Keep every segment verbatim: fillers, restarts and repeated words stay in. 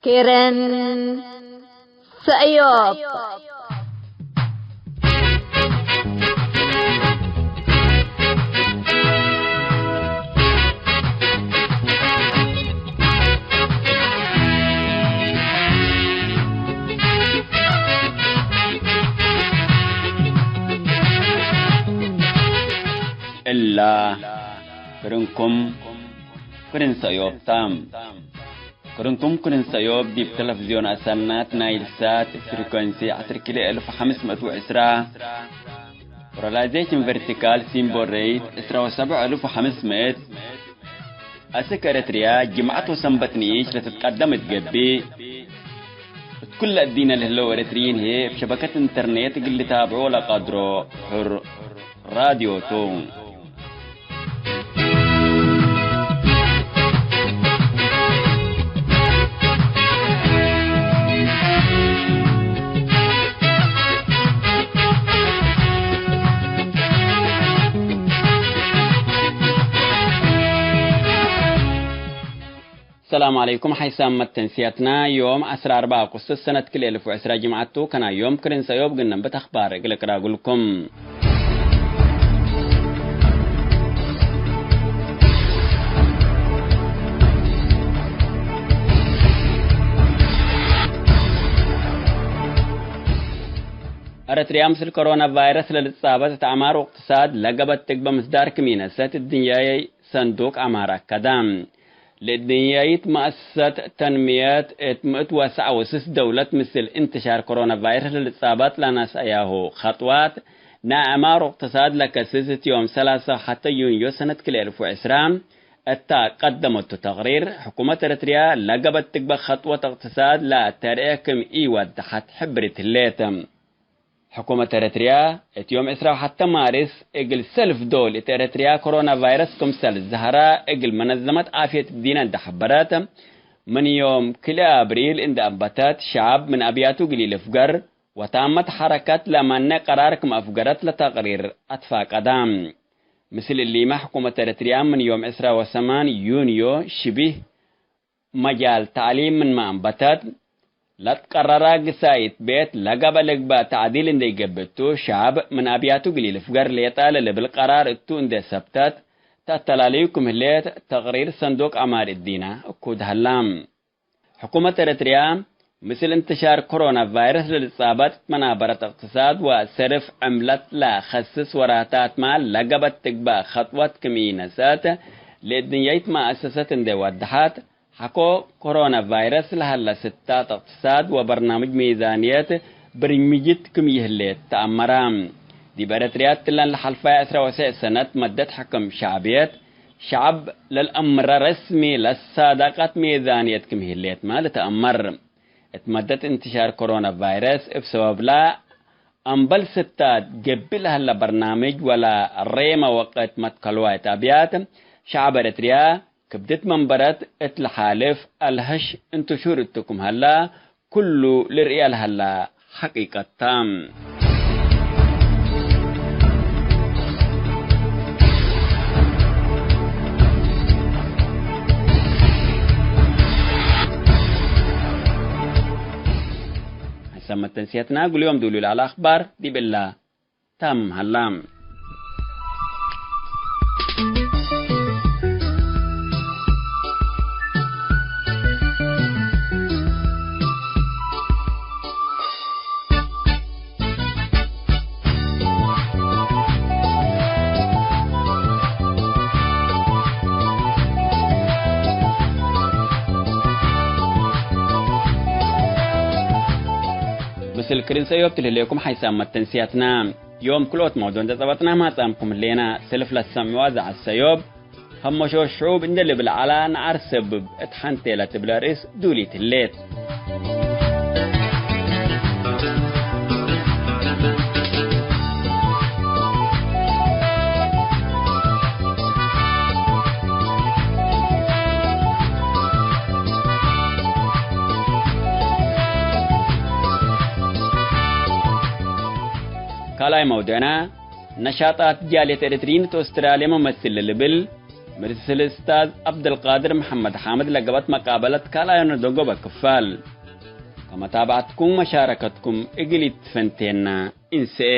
ክርን ሰእዮብ። እላ ክርንኩም ክርን ሰእዮብ ተ። ክርንኩም ክርን ሰእዮብ ዲብ ተለፍዝዮን አሰናት ናይል ሳት ፍሪኮንሲ ዐስር ኪሎ እልፍ ሐምስ ምእት ወዕስራ፣ ፖላራይዜሽን ቨርቲካል ሲምቦል ሬት ዕስራ ወሰብዕ እልፍ ወሐምስ ምእት፣ አስክ ኤረትርያ ጅምዐት ወሰንበት ንኢሽ ለትትቀደም እት ገብእ፣ እት ኩለ እዲነ ለህለው ኤረትርዪን ህዬ እብ ሸበከት ኢንተርኔት እግል ልታብዖ ለቀድሮ ሕር ራድዮ ቱ። ሰላም ዐለይኩም። ሐይሳም መተንስያትና ዮም ዐስራ አርበዕ አቁስጥስ ሰነት ክልኤ እልፍ ወዕስራ ጅምዐት ቱ። ከናይ ዮም ክርን ሰእዮብ ግነንብት አኽባር እግል እቅራጉልኩም። ኤረትርያ ምስል ኮሮና ቫይረስ ለልትጻበት እት አዕማር ወእቅትሳድ ለገበት ትግበእ ምስዳር ክም ኢነሰት እድንያይ ሰንዱቅ አዕማር አከደ። ለእድንያይት መአሰሰት ተንምየት እት ምእት ወሰዕ ወስስ ደውለት ምስል እንትሻር ኮሮና ቫይረስ ለልትጻበት ለነስአያሁ ኸጥዋት ናይ አዕማር ወእቅትሳድ ለከስስ እት ዮም ሰላሳ ሐተ ዩንዮ ሰነት ክልኤ እልፍ ወዕስራ እታ ቀደመቱ ተቅሪር፣ ሕኩመት ኤረትርያ ለገበት ትግበእ ኸጥወት እቅትሳድ ለተርኤ ክም ኢወደሐት ሕብሪት ህሌት። ሕኩመት ኤረትርያ፣ እት ዮም ዕስራ ወሐተ ማርስ፣ እግል ሰልፍ ዶል እት ኤረትርያ ኮሮና ቫይረስ ክምሰል ዘሀራ እግል መነዘመት ዓፍየት እዲነ እንዴ ሐበረት፣ ምን ዮም ክልኤ አብሪል እንዴ አንበተት፣ ሸዐብ ምን አብያቱ እግል ኢልፍገር ወታመት ሐረከት ለመኔዕ ቀራር ክም አፍገረት ለተቅሪር አትፋቀደ። ምስል እሊመ፣ ሕኩመት ኤረትርያ ምን ዮም ዕስራ ወሰማን ዩንዮ ሽቢህ መጃል ተዕሊም ምንመ አንበተት፣ ለትቀረረ ግሳይት ቤት ለገበ ልግበእ ተዕዲል እንዴ ኢገብእ ቱ፣ ሸዐብ ምን አብያቱ እግል ኢልፍገር ሌጠ ለልብል ቀራር እቱ እንዴ ሰብተት፣ ተአተላልዩ ክም ህሌት ተቅሪር ሰንዱቅ አዕማር እዲነ እኩድ ሀላ። ሕኩመት ኤረትርያ፣ ምስል እንትሻር ኮሮና ቫይረስ ለልትጻበት እት መናበረት እቅትሳድ ወሰርፍ ዕምለት ለከስስ ወራታትመ ለገበት ትግበእ ኸጥወት ክም ኢነሰአት፣ ለእድንያይት መአሰሰት እንዴ ወደሐት፣ ሐቆ ኮሮና ቫይረስ ለሀለ ስታት እቅትሳድ ወበርናምጅ ሚዛንየት ብርምጅት ክም ይህሌት ተአመረ። ዲብ ኤረትርያ እትለን ለሐልፋይ ዕስራ ወሰዕ ሰነት መደት ሕክም ሸዕብየት፣ ሸዐብ ለልአምረ ረስሚ ለሳዳቀት ሚዛንየት ክም ህሌትመ ልትአመር። እት መደት እንትሻር ኮሮና ቫይረስ እብ ሰበብላ አምበል ስታት ገብእ ለሀለ በርናምጅ ወለ ሬመ ወቅት መትከልዋ እት አብያት ሸዐብ ኤረትርያ ክብድት መንበረት እት ለሓልፍ አልሀሽ እንትሹር እቱ ክም ሀላ፣ ኩሉ ልርእየ ለሀላ ሐቂቀት ተ። ሐሰብ መተንስየትና እግል ዮም ዱሉ ለዐለ አኽባር ዲብ እላ ታምም ሀላ። ምስል ክርን ሰእዮብ ትልህሌኩም ሓይሳም መተንስያትና። ዮም ክልኦት መውዱዕ እንዴ ጸበጥና ማጻምኩም ህሌና። ሰልፍ ለትሰምዕዋ ዘዐት ሰእዮብ፣ ሀመሾ ሽዑብ እንዴ ልብል ዐላ ነዓር ሰብብ እት ሐንቴ ለትብል ርእስ ዱሊት ህሌት። ካልኣይ መውዱዕና፣ ነሻጣት ጃልየት ኤረትርዪን እት ኦስትራልየ መመስል ለልብል፣ ምስል እስታዝ ዐብደልቃድር መሐመድ ሓምድ ለገብአት መቃበለት ካልኣይ ነደጎበ ክፋል። ከመታብዐትኩም ወመሻረከትኩም እግል ኢትፈንቴና እንስኤ።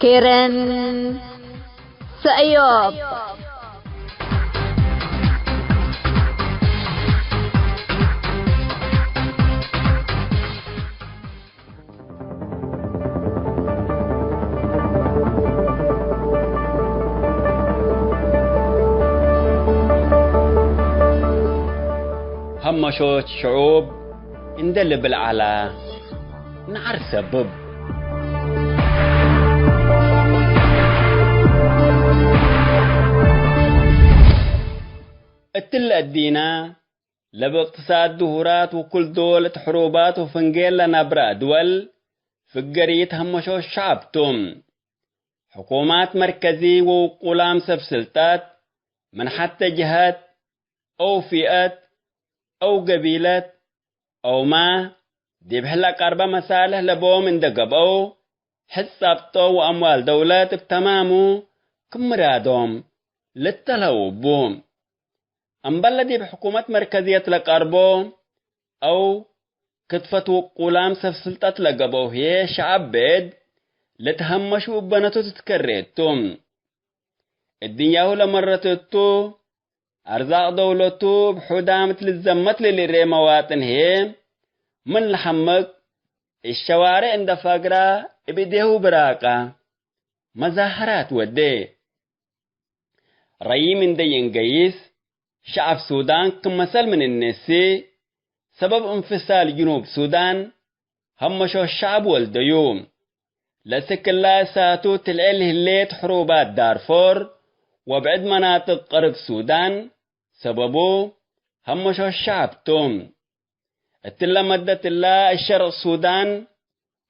ኬረን ሰእዮብ። ሀመሾት ሽዑብ እንዴ ልብል ዐለ፣ ነዐር ሰብብ። እትለ እዲነ ለብእቅትሳድ ድሁራት ወኩል ዶል እት ሕሩባት ወፍንጌል ለነብረ ድወል ፍገሪት ሀመሾት ሸዐብ ቱ። ሕኩማት መርከዚ ወውቁላም ሰብ ስልጠት ምን ሐተ ጀሀት አው ፊአት አው ገቢለት አውመ ዲብ ህለ ቀርበ መሳልሕ ለቦም እንደ ገብአው፣ ሕድ ጸብጦ ወአምዋል ደውለት እብ ተማሙ ክም ምራዶም ልተልሀው እቡ። እምበል ለዲብ ሕኩመት መርከዝየት ለቀርቦ አው ክትፈት ውቁላም ሰብ ስልጠት ለገብአው ህዬ ሸዐብ ብዕድ ልትሀመሹ እበነቱ ትትከሬ እቱ። እድንያሁ ለመረት እቱ፣ አርዛቅ ደውለቱ እብ ሑዳም እት ልዘመት ለልርኤ መዋጥን ህዬ፣ ምን ለሐምቅ፣ እሸዋሬዕ እንደ ፈግራ እብ እዴሁ ብራቀ፣ መዛሀራት ወዴ። ረይም እንደ ይእንገይስ፣ ሸዐብ ሱዳን ክም መሰል ምን እነሲ፣ ሰበብ እንፍሳል ጅኑብ ሱዳን፣ ሀመሾ ሸዐብ ወልደዩ። ለእስክላ እሳቱ ትልዕል ህሌት ሕሩባት ዳርፎር ወብዕድ መናጥቅ ቅርብ ሱዳን ሰበቡ ሀመሾ ሸዐብ ቱ። እትለ መደት እላ እሸርቅ ሱዳን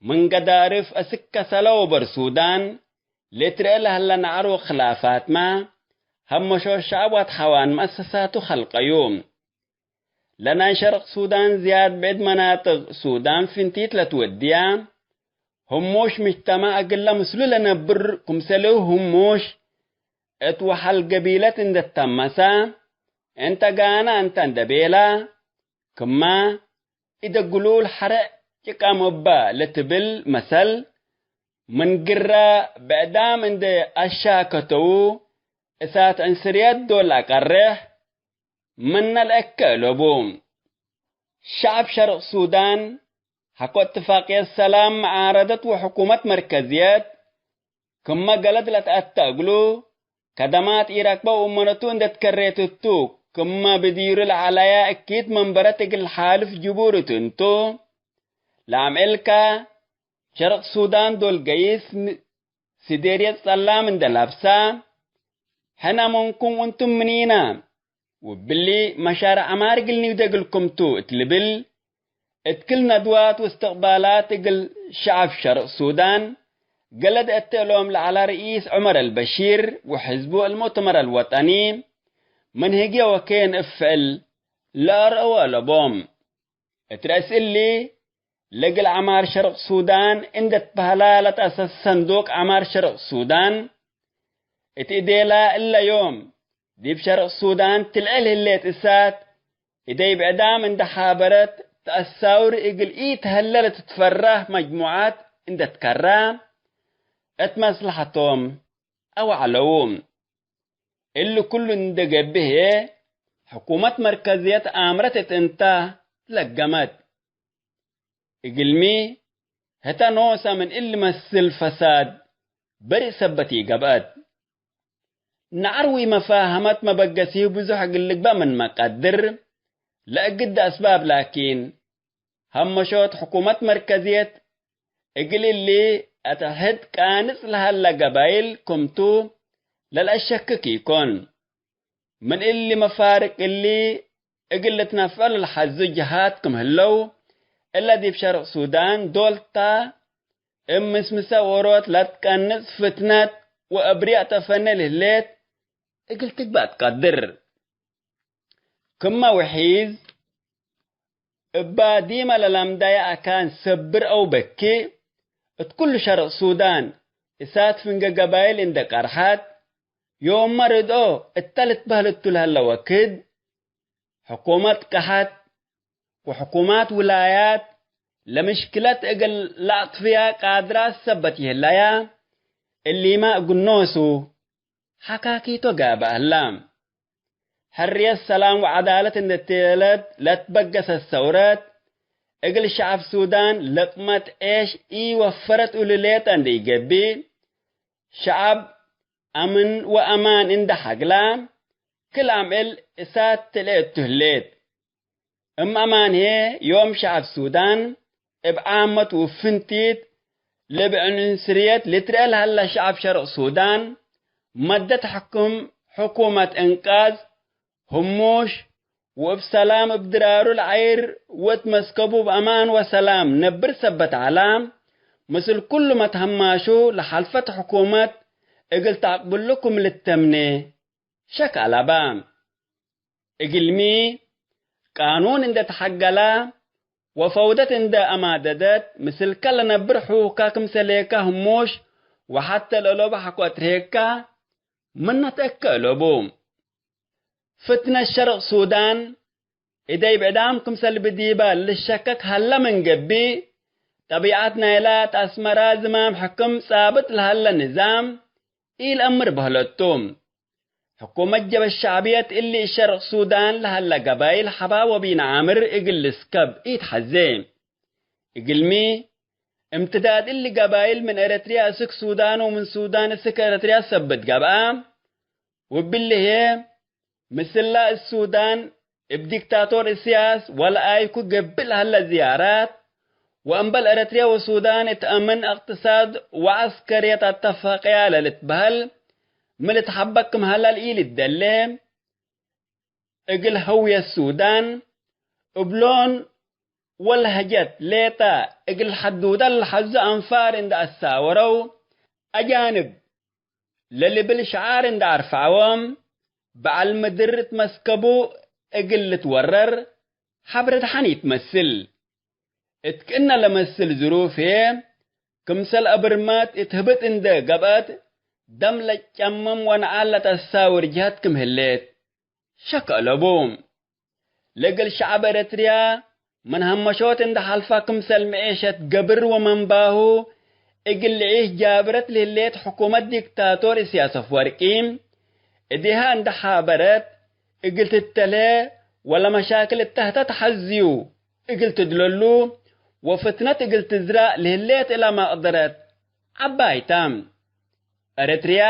ምን ገዳርፍ እስክ ከሰለ ወበር ሱዳን ልትርኤ ለህለ ነዐር ወክላፋትመ ሀመሾ ሸዐብ ወአትሐዋን መአሰሳቱ ከልቀዩ። ለናይ ሸርቅ ሱዳን ዝያድ ብዕድ መናጥቅ ሱዳን ፍንቲት ለትወድያ፣ ህሙሽ ምጅተማዕ እግለ ምስሉ ለነብር ክምሰልሁ ህሙሽ እት ወሐል ገቢለት እንደ ተመሰ፣ እንተ ጋነ እንተ እንደ ቤላ፣ ክመ ኢደግሉል ሐረዕ ጭቃም እበ ለትብል መሰል፣ ምን ግረ ብዕዳም እንደ አሻከተዉ፣ እሳት ዕንስርየት ዶል አቀሬሕ፣ ምነ ለእከ እሎቡ። ሸዐብ ሸርቅ ሱዳን፣ ሐቆ እትፋቅየት ሰላም መዓረደት ወሕኩመት መርከዝየት፣ ክመ ገለድ ለተአተ እግሉ፣ ከደማት ኢረክበው እመነቱ እንደ ትከሬት እቱ፣ ክመ ብዲሩ ለዐለያ እኪት መንበረት እግል ሓልፍ ጅቡር እት እንቱ፣ ለአምዕልከ፣ ሸርቅ ሱዳን ዶል ገይስ ን-፣ ስዴርየት ጸላም እንደ ለብሳ፣ ሕነ ምንኩም እንቱም ምኒና፣ ወብሊ መሻርዕ ዐማር እግል ኒውደ እግልኩም ቱ እት ልብል፣ እት ክል ነድዋት ወእስትቅባላት እግል ሸዐብ ሸርቅ ሱዳን፣ ገለድ እተ እሎም ለዐለ ርኢስ ዑመር አልበሺር ወሕዝቡ አልሙእተመር አልወጠኒ፣ ምን ህግየ ወኬን እብ ፍዕል ለአርአው አለቦም። እት ረአስ እሊ፣ ለእግል ዐማር ሸርቅ ሱዳን እንደ ትበህላ ለተአሰስ ሰንዱቅ ዐማር ሸርቅ ሱዳን፣ እት እዴላ እለ ዮም ዲብ ሸርቅ ሱዳን ትልዕል ህሌት እሳት፣ እደይ ብዕዳም እንደ ሓበረት ተአሳውር እግል ኢተሀለ ለትትፈራህ መጅሙዓት እንደ ትከራ፣ እት መስለሐቶም አወዐለው። እሊ ኩሉ እንደ ገብእ ህዬ፣ ሕኩመት መርከዝየት አምረት እት እንታ ትለገመት። እግልሚ፣ ህተ ኖሰ ምን እሊ መስል ፈሳድ በርእ ሰበት ኢገብአት። ነዐር ወመፋሀመት መበገሲሁ ብዙሕ እግል ልግበእ ምንመ ቀድር፣ ለእግድ አስባብ ላኪን፣ ሀመሾት ሕኩመት መርከዝየት እግል እሊ አተሕድ ቃንጽ ለሀለ ገባይል ክምቱ ለለአሸክክ ኢኮን። ምን እሊ መፋርቅ እሊ እግል ልትነፈዕ ለልሐዙ ጀሃት ክም ህለው፣ እለ ዲብ ሸርቅ ሱዳን ዶል ታ፣ እብ ምስምሰ ዎሮት ለትቀንጽ ፍትነት ወአብርያእ ተፈኔ ለህሌት እግል ትግባእ ትቀድር። ክመ ውሒዝ፣ እባ ዲመ ለለምዳየ አካን ሰብር አው በኪ፣ እት ኩሉ ሸርቅ ሱዳን እሳት ፍንጌ ገባይል እንዴ ቀርሐት፣ ዮምመ ርድኦ እተ ልትበህል እቱ ለህለ ወክድ፣ ሕኩመት ቀሐት ወሕኩማት ውላያት ለምሽክለት እግል ለአጥፍያ ቃድራት ሰበት ይህለያ፣ እሊመ እግል ኖሱ ሐካኪቶ ጋብእ ህላ። ሕርየት፣ ሰላም ወዐዳለት እንዴ ቴለት ለትበገሰት ሰውረት፣ እግል ሸዐብ ሱዳን ለቅመት ዔሽ ኢወፈረት እሉ ሌጠ እንዴ ኢገብእ፣ ሸዐብ አምን ወአማን እንዴ ሐግላ፣ ክል አምዕል እሳት ትልኤ እቱ ህሌት። እም አማን ህዬ፣ ዮም ሸዐብ ሱዳን እብ ዓመት ውፍንቲት፣ ለእብ ዕንስርየት ልትርኤ ለሀለ ሸዐብ ሸርቅ ሱዳን፣ መደት ሕክም ሕኩመት እንቃዝ፣ ህሙሽ፣ ወእብ ሰላም እብ ድራሩ ለዐይር፣ ወእት መስከቡ እብ አማን ወሰላም ነብር ሰበት ዐላ፣ ምስል ኩሉ መትሀማሹ ለሐልፈት ሕኩመት እግል ተአቅብሉ ክም ልተምኔ ሸክ አለበ። እግልሚ፣ ቃኑን እንዴ ተሐገለ ወፈውደት እንዴ አማደደት፣ ምስልከ ለነብር ሑካ ክምሰሌከ ህሙሽ ወሐቴ ለእሎበ ሐቆ አትርሄከ ምነ ተአከ እሎቡ። ፍትነት ሸርቅ ሱዳን፣ እደይ ብዕዳም ክምሰል ብዲበ ልሸከክ ሀለ ምን ገብእ፣ ጠቢዐት ናይላ እት አስመራ ዝማም ሕክም ጻብጥ ለሀለ ንዛም ኢለአምር በህለት ቱ። ሕኩመት ጀበህት ሸዕብየት እሊ እት ሸርቅ ሱዳን ለሀለ ገባይል ሐባብ ወቢን ዓምር እግል ልስከብ ኢትሐዜ። እግልሚ፣ እምትዳድ እሊ ገባይል ምን ኤረትርያ እስክ ሱዳን ወምን ሱዳን እስክ ኤረትርያ ሰብት ገብአ። ወእብሊ ህዬ፣ ምስላ እት ሱዳን እብ ዲክታቶር እስያስ ወለአይኩ ገብእ ለሀለ ዝያራት፣ ወእምበል ኤረትርያ ወሱዳን እት አምን፣ እቅትሳድ ወዐስከርየት አተፋቅያ ለልትበህል ሚ ልትሐበክ ክም ሀለ ለኢልትደሌ፣ እግል ሀውየት ሱዳን እብሎን ወለሀጀት ሌጠ እግል ሐዱደ ለሐዙ አንፋር እንዴ አሳወረው፣ አጃንብ ለልብል ሸዓር እንዴ አርፈዐዎም፣ በዐል ምድር እት መስከቡ እግል ልትወረር ሐብረ ደሐን ኢትመስል። እት ክእነ ለመስል ዝሩፍ ህዬ፣ ክምሰል አብርማት እት ህብጥ እንዴ ገብአት፣ ደም ለጨምም ወነዓል ለተሳውር ጀሀት ክም ህሌት ሸክ አለቡ። ለእግል ሸዐብ ኤረትርያ ምን ሀመሾት እንዴ ሐልፋ፣ ክምሰል መዔሸት ገብር ወመንባሁ እግል ልዒሽ ጃብረት ለህሌት ሕኩመት ዲክታቶር እስያስ አፍወርቂ፣ እዴሃ እንዴ ሐበረት እግል ትተልሄ ወለመሻክል እተ ህተ ተሐዝዩ እግል ትድለሉ ወፍትነት እግል ትዝራእ ለህሌት እለ መቅደረት ዐባይ ተ። ኤረትርያ፣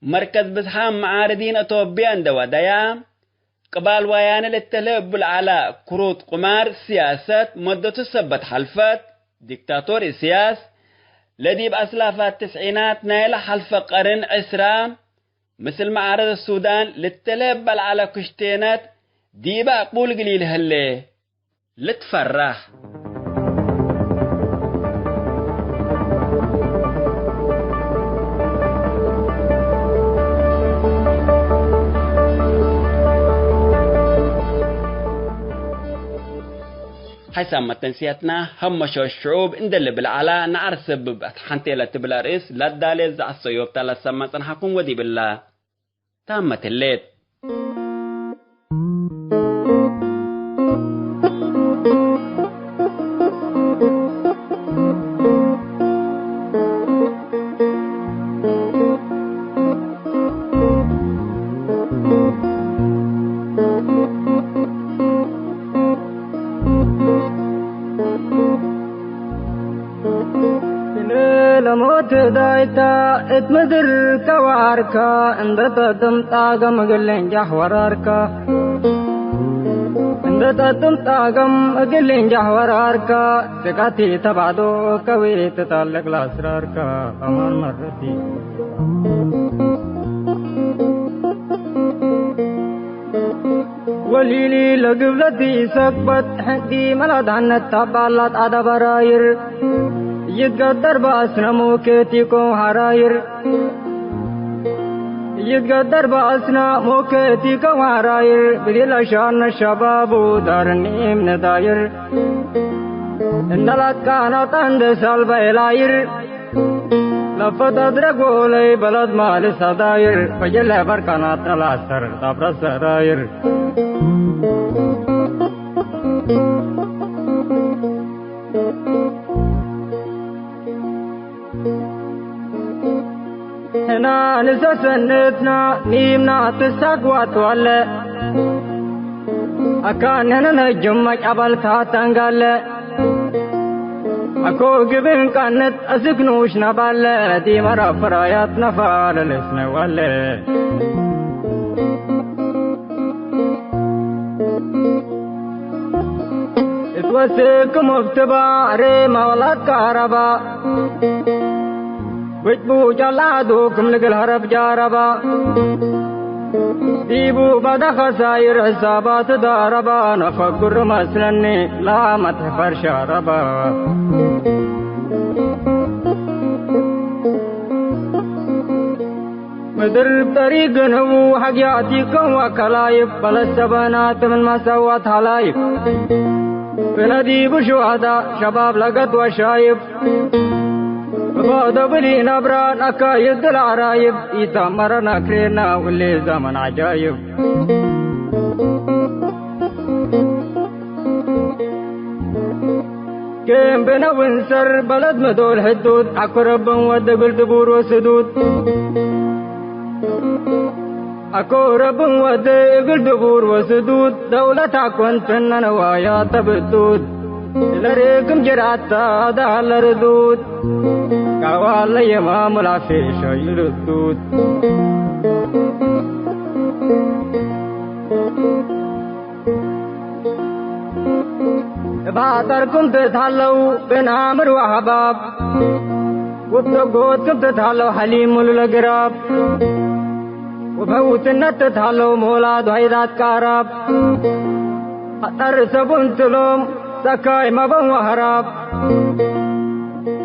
መርከዝ ብዝሓም መዓርዲን አቶብያ እንዴ ወደያ፣ ቅባል ወያነ ልተልሄ እቡ ለዐለ ክሩጥ ቁማር ስያሰት መደቱ ሰበት ሐልፈት። ዲክታቶር እስያስ፣ ለዲብ አስላፋት ትስዒናት ናይለ ሐልፈ ቀርን ዕስራ፣ ምስል መዓረድ ሱዳን ልተልሄ እበ ለዐለ ክሽቴነት ዲበ አቅቡል እግል ኢልሀሌ። ልትፈራህ። ሐይሳም መተንስያትና፣ ሀመሾ ሽዑብ እንዴ ልብል ዐላ፣ ነዓር ሰብብ አትሐንቴ ለትብል አርእስ ለዳሌ ዘዐሰዮብታ ለሰማ ጸንሐኩም ወዲብላ። ታመት ህሌት። ለሞት ዳይታ እት ምድር ከዋርካ፣ እንደ ጠጥም ጣገም እግል እንጃሕ ወራርካ። እንደ ጠጥም ጣገም እግል እንጃሕ ወራርካ፣ ስቃቲ ተባዶ ከዊት ትጠልቅ ለአስራርካ፣ አማን መረቲ። ወሊሊ ለግብለት ኢሰክበት፣ ሕንዲ መላድሐነት ታባላት አደበራይር። ይትገደር በአስነ ሞኬት ኢኮን ሐራይር። ይትገደር በአስነ ሞኬት ኢኮን ሐራይር። ብዲለ ሻነ ሸባቡ ዳርኒ እምነ ዳይር። እነ ላትቃናጣ እንደ ሳልባ ኤላይር። ለፈተት ረጎለይ በለድ ማል ሰዳይር፣ ፈጀለ በርቀናት ነላሰር ጣፍረ ሰዳይር። ንሰሰነትና ኒምና ትሳግዋት ዋለ። አካን ንህነ ነጅም መጫበልካ ተንጋለ። አኮ ግብን ቀንት አስክ ንኡሽ ነባለ። ዲመራ ፍራያት ነፋለልስነ ዋለ። እትወስክ ክም እብትባ ሬ መውላድ ከአረባ። ብጭቡጭ አልአዱ ክም ልግል ሀረብ ጃረባ። ዲቡ ባዳ ኸሳይር ሕሳባት ዳረባ። ነፈግር መስለኒ ላመት ፈርሻረባ። ምድር ጠሪቅ ግንቡ ሐግያቲክም ወከላይብ። በለስ ሰበናት ምን መሰዋት ሐላይብ። ብነ ዲቡ ሹሃዳ ሸባብ ለገት ወሻይብ። እቦ ደብል ኢነብራን አካይድ ለዐራይብ። ኢተመረን አክሬና ውሌ ዘመን ዐጃይብ። ክም ብነ ውንሰር በለድ መዶል ሕዱድ። አኮ ረብን ወድ እግል ድቡር ወስዱድ። አኮ ረብን ወድ እግል ድቡር ወስዱድ። ደውለት አኮንትነ ነዋያ ተብዱድ። ለሬክም ጅራታ ዳለ ርዱድ። ቃዋለ የማም ላፌ ሸይ ርዱድ። እብ ሐጠርኩም ትትሀለው ብን አምር ወሐባብ። ወብ ተጎትኩም ትትሀለው ሐሊም ሙሉ ለግራብ። ወብ ሐውትነት ትትሀለው ሞላድ ወሀይዳት ቃራብ። ሐጠር ሰቡን ትሎም ሰካይ መበን ወሀራብ።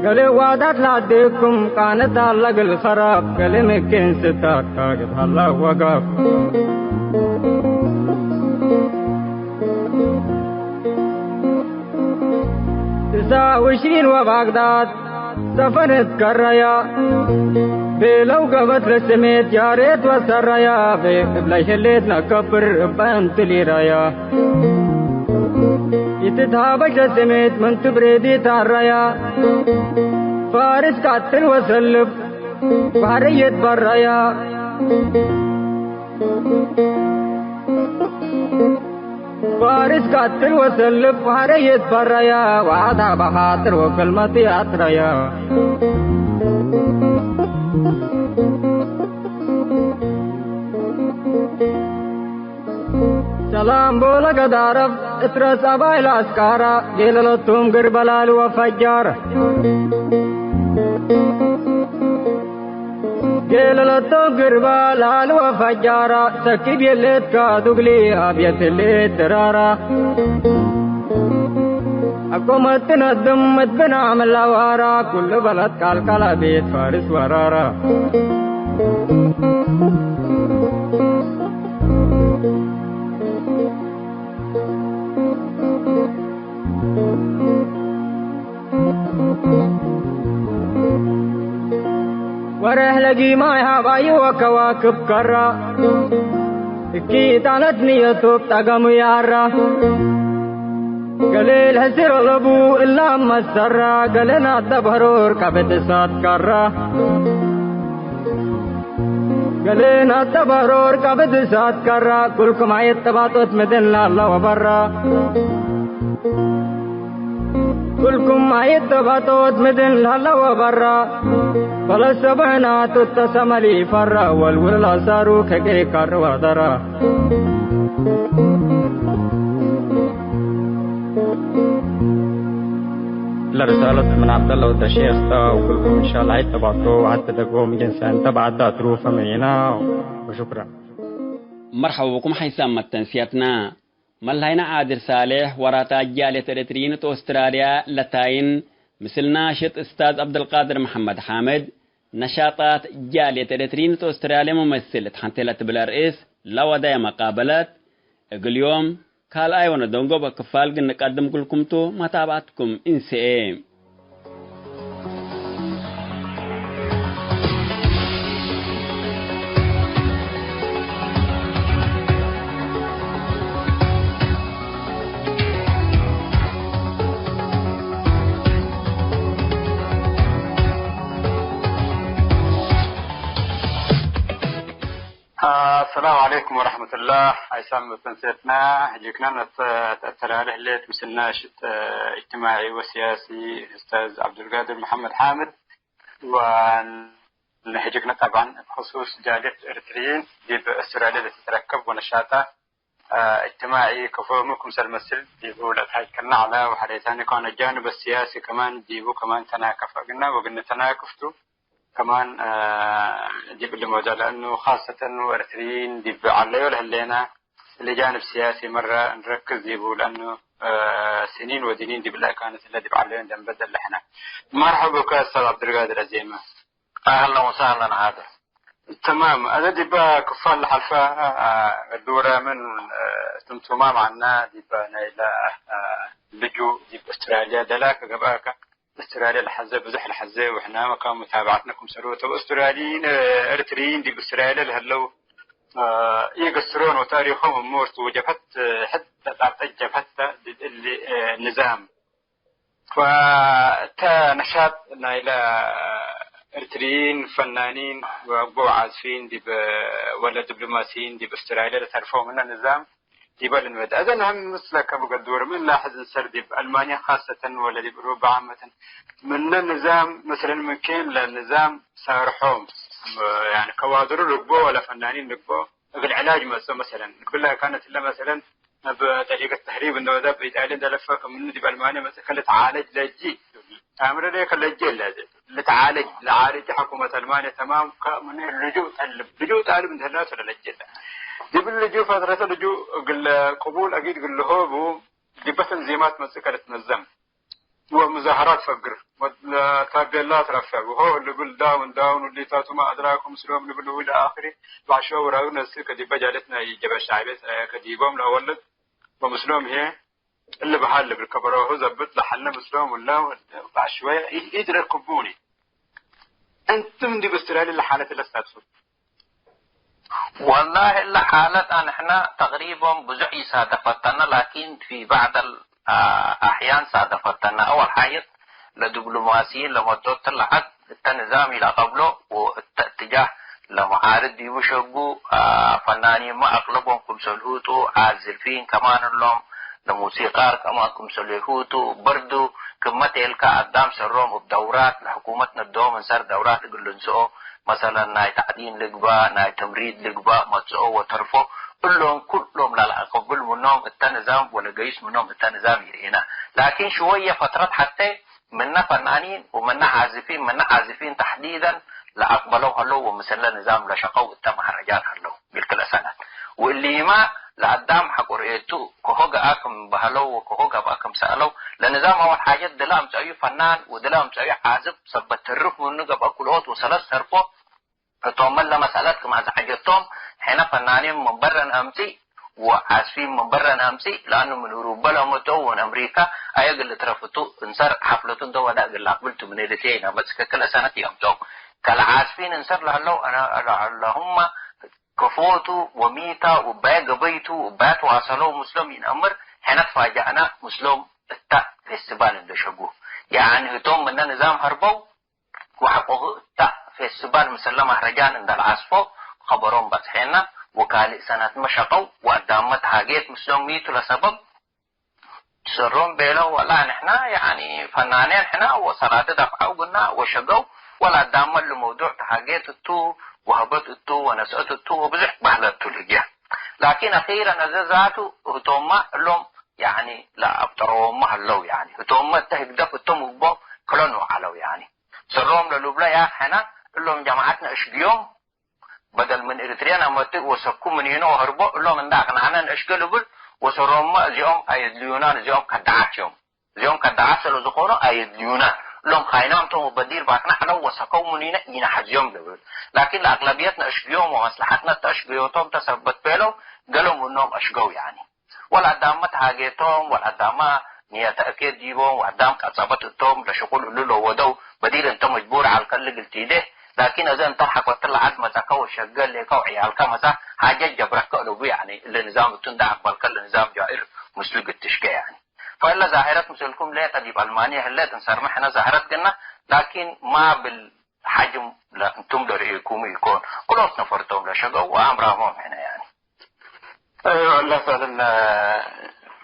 ገሌ ዋዳት ላዴኩም ቃነት አለ እግል ኸራብ። ገሌ ምክን ስታት ካግድ ሀላ ወጋብ። ትስዓ ወዕሽሪን ወባግዳድ ሰፈን እትከረያ። ቤለው ገበት ለስሜት ያሬት ወሰረያ። ቤ እብለ ሸሌት ነከብር እበ እንት ሊረያ። ኢትትሃበሽ ለስሜት ምን ትብሬዲ ታረያ። ፋርስ ቀትል ወሰልብ ባሕርየት በረያ። ፋርስ ቀትል ወሰልብ ባሕርየት በረያ። ወአዳ በኻጥር ወክልመት አጥረያ። ሰላም ቦለ ገዳረፍ እትረስ አባይ ለአስቃራ። ጌለለቶም ግርበ ላሊ ወፈጃር። ጌለለቶም ግርበ ላሊ ወፈጃራ። ሰኪብ የሌትካ ዱግሊ አብየት ሌት ድራራ። አቆመት ነድም እት ብን አምላ ዋራ። ኩሉ በለት ቃልቃላ ቤት ፋርስ ወራራ። ወርሕ ለጊማይ ሀባዩ ወከዋክብ ከራ። እኪ ጣለት ንየቱ ጠገሙ ያራ። ገሌ ለሕስር ለቡ እላ መሰራ። ገሌ ናተ በሮር ከብድ እሳት ከራ። ገሌ ናተ በሮር ከብድ እሳት ከራ። ኩልኩም አየት ጠባጦት ምድን ላለ ወበራ። ኩልኩም አየት ጠባጦት ምድን ላለ ወበራ። በለሰበህናቱ ተሰመሊ ፈራ። ወልውል ላሳሩ ከቄ ካር ወደራ። ለርሳለት ምን ዐብደለ ወደ ሼክ ተ፣ ወኩልኩም እንሻላ ሀይ ተባቶ ወሐተ ደጎም ጅንሰ እንተ በዐዳ ትሩፈ ምኒና። ወሹክረን። መርሐባ ብኩም ሐይሳም መተንስያትና። መላይና ዓድል ሳሌሕ ወራታ ጃልየት ኤረትርይን እት ኦስትራልያ ለታይን ምስል ናሽጥ እስታዝ ዐብደልቃድር መሐመድ ሓምድ፣ ነሻጣት ጃልየት ኤረትርይን እት ኦስትራልያ መመስል እት ሐንቴ ለትብል አርእስ ለወደየ መቃበለት፣ እግል ዮም ካልኣይ ወነደንጎበ ክፋል እግል ንቀድም እግልኩም ቱ፣ መታብዐትኩም እንሰኤ። ሰላም ዐለይኩም ወረሕመቱላህ። አይሳም መተንሴትና ህጅክና ነተ-፣ ተተላልህ ሌት ምስልና ሽጥ እጅትማዒ ወሲያሲ ኡስታዝ ዐብዱልቃድር መሐመድ ሓምድ ወንህጅክነ ጠብዐን እብ ክሱስ ጃልየት ኤርትርይን ዲብ አውስትራልያ ለትትረከብ ወነሻጣ እጅትማዒ ክፎሙ ክምሰል መስል ዲቡ ለአትሃጅከነ ዐለ ወሐሬታኒ ከሆነ ጃንብ አሲያሲ ከማን ዲቡ ከማን ተናከፍ እግና ወግነ ተናክፍቱ ከማን ዲብ እሊ መውዱዕ ለእኑ ካሰተን ወኤርትርይን ዲብ ዐለዮ ለህሌና እሊ ጃንብ ሲያሲ መረ እንረክዝ ዲቡ ለእኑ ስኒን ወድኒን ዲብ ለእካነት እለ ዲብ ዐለዮ እንደንበደል ለሕነ። መርሐብ ብከ ኡስታዝ ዐብዱልቃድር አዜመ። አህለን ወሰህለን ዓድል። ተማም። አዜ ዲበ ክፋል ለሐልፈ ዱረ ምን ትምቱማ መዐና ዲበ ናይለ ልጁ ዲብ አውስትራልያ ደላከ ገብአከ። አውስትራልያ ለሐዘ ብዙሕ ለሐዘ ወሕናመ ከ ሙታብዐትነ ክምሰሉ ተ አውስትራልይን ኤርትርይን ዲብ አውስትራልያ ለህለው ኢገስሮን ወታሪኮም እሙርቱ ወጀብሀት ሕድ ለጣብጠት ጀብሀት ተ ዲብ እሊ ንዛም ፈእተ ነሻጥ ናይለ ኤርትርይን ፈናኒን ወአግቦ ዓዝፊን ዲብ ወለ ዲፕሎማሲይን ዲብ አውስትራልያ ለተርፈው ምነ ንዛም ዲበ ልንመድ። አዜ ነህም ምስለከ ብገዱር ምን ላሕዝ እንሰር ዲብ አልማንያ ካሰተን ወለ ዲብ ኡሮበ ዓመተን ምነ ንዛም መስለን ምንኬን ለንዛም ሳርሖም ያኒ ከዋድሩ ልግቦ ወለ ፈናኒን ልግቦ እግል ዕላጅ መጽኦ መሰለን። እግለ ካነት እለ መሰለን እብ ጠሪቀት ተህሪብ እንደ ወደ እብ ኢጣልየ እንደ ለፈ ከምኑ ዲብ አልማንየ መጽእ ከልትዓለጅ ለእጂ። ታምረ ለከ ለእጂ እለ ልትዓለጅ ለዓልጅ ሕኩመት አልማንየ ተማም ከምኑ ልጁእ ጠልብ። ልጁእ ጣልብ እንደ ህላቱ ለለእጂ እለ። ዲብ ልጁእ ፈትረተ ልጁእ እግለ ቅቡል አጊድ እግል ለሆቡ ዲበ ተንዚማት መጽእ ከልትነዘም። ወሙዛሀራት ፈግር፣ ወታቤላ ትረፈዕ፣ ወሆህ ልብል ዳውን ዳውን፣ ወሊታቱመ አድራኩም ምስሎም ልብል ወኢለ አክሪ፣ ባዕሾ ወራዊ ነስእ ከዲበ ጃለት ናይ ጀበ ሻዕቤ ከዲቦም ለአወልድ ወምስሎም ህዬ እሊ በሃል ልብል ከበሮሁ ዘብጥ ለሐለ ምስሎም ውላው ባዕሽወ ኢትረክቡኒ። እንቱም እንዲ ብስትራሊ ለሓለት ለሳትፉ ወላሂ እለ ሓለት አንሕና ተቅሪበን ብዙሕ ኢሳደፈተነ፣ ላኪን ፊ በዕደል አሕያን ሳደፈተነ። አወል ሓየት ለዲብሎማሲይን ለመጽኦ እተ ለዐድ እተ ንዛም ኢለአቀብሎ ወእተ እትጃህ ለመዓርድ ዲቡ ሸጉ፣ ፈናኒንመ አቅለቦም ክምሰልሁ ቱ፣ ዓዝፊን ከማን እሎም፣ ለሙሲቃር ከማን ክምሰልሁ ቱ፣ በርዱ ክመ ቴልካ አዳም ሰሮም እብ ደውራት ለሕኩመት ነዶም እንሰር ደውራት እግል ልንስኦ፣ መሰለን፣ ናይ ተዕሊም ልግበእ፣ ናይ ተምሪድ ልግበእ፣ መጽኦ ወተርፎ፣ እሎም ኩሎም ለለአቀብል ምኖም እተ ንዛም ወለገይስ ምኖም እተ ንዛም ይርኤና። ላኪን ሽወየ ፈትረት ሐቴ ምነ ፈናኒን ወምነ ዓዝፊን፣ ምነ ዓዝፊን ተሕዲደን ለአቅበለው ሀለው ወምስለ ንዛም ለሸቀው እተ መሀረጃን ሀለው። ግልክለ ሰነት ወእሊመ ለአዳም ሐቆ ርኤቱ ከሆ ገአ ክም በሀለው ወከሆ ገብአ ክም ሰአለው፣ ለንዛም አወል ሓጀት ድለ አምጸዩ ፈናን ወድለ አምጸዩ ዓዝፍ ሰበት ተርፍ ምኑ ገብአ ክልኦት ወሰለስ ተርፎ፣ ህቶመ ለመሰለት ክም አዝዐጀቶም፣ ሕነ ፈናኒን ምን በረ ነአምጽእ ወዓዝፊን ምን በረ ነአምጽእ፣ ለአኑ ምን እሩበ ለአመጽኦ ወምን አምሪካ አየ እግል ልትረፍቱ፣ እንሰር ሐፍለቱ እንተ ወደ እግል ለአቅብል ቱ ምነ ልትየ ኢነመጽእ፣ ክል ሰነት ይአምጽኦ። ከለ ዓዝፊን እንሰር ለህለው አነ-፣ አላሁመ ከፎቱ ወሚታ ወባየ ገበይቱ ወባየ ተዋሰለው ምስሎም ኢነአምር፣ ሕነ ትፋጃእነ ምስሎም እተ ፌስቲቫል እንደ ሸጉ። ያኒ ህቶም ምነ ንዛም ሀርበው፣ ወሐቆሁ እተ ፌስቲቫል ምስለ መህረጃን እንደ ለዐዝፎ ኸበሮም በጽሐነ፣ ወካልእ ሰነትመ ሸቀው ወአዳምመ ተሃጌት ምስሎም ሚቱ ለሰበብ ትሰሮም ቤለው። ወላ ንሕና ያኒ ፈናኔን ሕና ወሰራደ ደፍዐው ግና ወሸገው፣ ወለ አዳምመ እሊ መውዱዕ ተሃጌት እቱ ወሀበት እቱ ወነስአት እቱ ወብዙሕ በህለት ቱ ልግየ። ላኪን አኺረን አዘ ዛቱ ህቶምመ እሎም ያኒ ለአብጠረዎምመ ሀለው። ያኒ ህቶምመ እተ ህግደፍ እቶም እግቦ ክለኑ ዐለው። ያኒ ሰሮም ለልብሎ ያክ ሕነ እሎም ጀማዐትነ እሽግዮም፣ በደል ምን ኤሪትርየ ነአመጽእ ወሰኩ ምኒነ ወሀርቦ እሎም እንደ አቅናዕነ ነአሽገ ልብል ወሰሮምመ እዚኦም አየድልዩናን እዚኦም ከደዓት እዮም። እዚኦም ከደዓት ሰለዝኮኑ አየድልዩናን እሎም ካይናም ቶም ወበዲር ባክነ ዐለው ወሰከው ምኒነ ኢነሐዝዮም ልብል። ላኪን ለአቅለብየት ነአሽግዮም ወመስለሐትነ እተ አሽግዮቶም ተሰበት ቤለው ገሌ ምኖም አሽገው። ያኒ ወለአዳምመ ተሃጌቶም፣ ወለአዳምመ ንየተ እኬት ዲቦም፣ ወአዳም ቀጸበት እቶም፣ ለሽቁል እሉ ለወደው፣ በዲር እንተ መጅቡር ዐልከ እሊ እግል ቲዴህ፣ ላኪን አዜ እንተ ለሐቆትለ ዐድ መጸከ ወሸገ ሌከ ወዕያልከ መጸ፣ ሓጀት ጀብረከ እለቡ። ያኒ እሊ ንዛም እቱ እንደ አቅበልከ እሊ ንዛም ጃኢር ምስሉ እግል ትሽቄ። ያኒ ፈእለ ዛህረት ምስልኩም ሌጠ ዲብ አልማንየ ህሌት እንሰርመ ሕነ ዛህረት ግና፣ ላኪን ማ ብል ሐጅም ለእንቱም ለርኤኩሙ ኢኮን፣ ክሎት ነፈርቶም ለሸገው ወአምራሞም ሕነ። ያኒ አይወ፣ ወላሂ ፈዕለን፣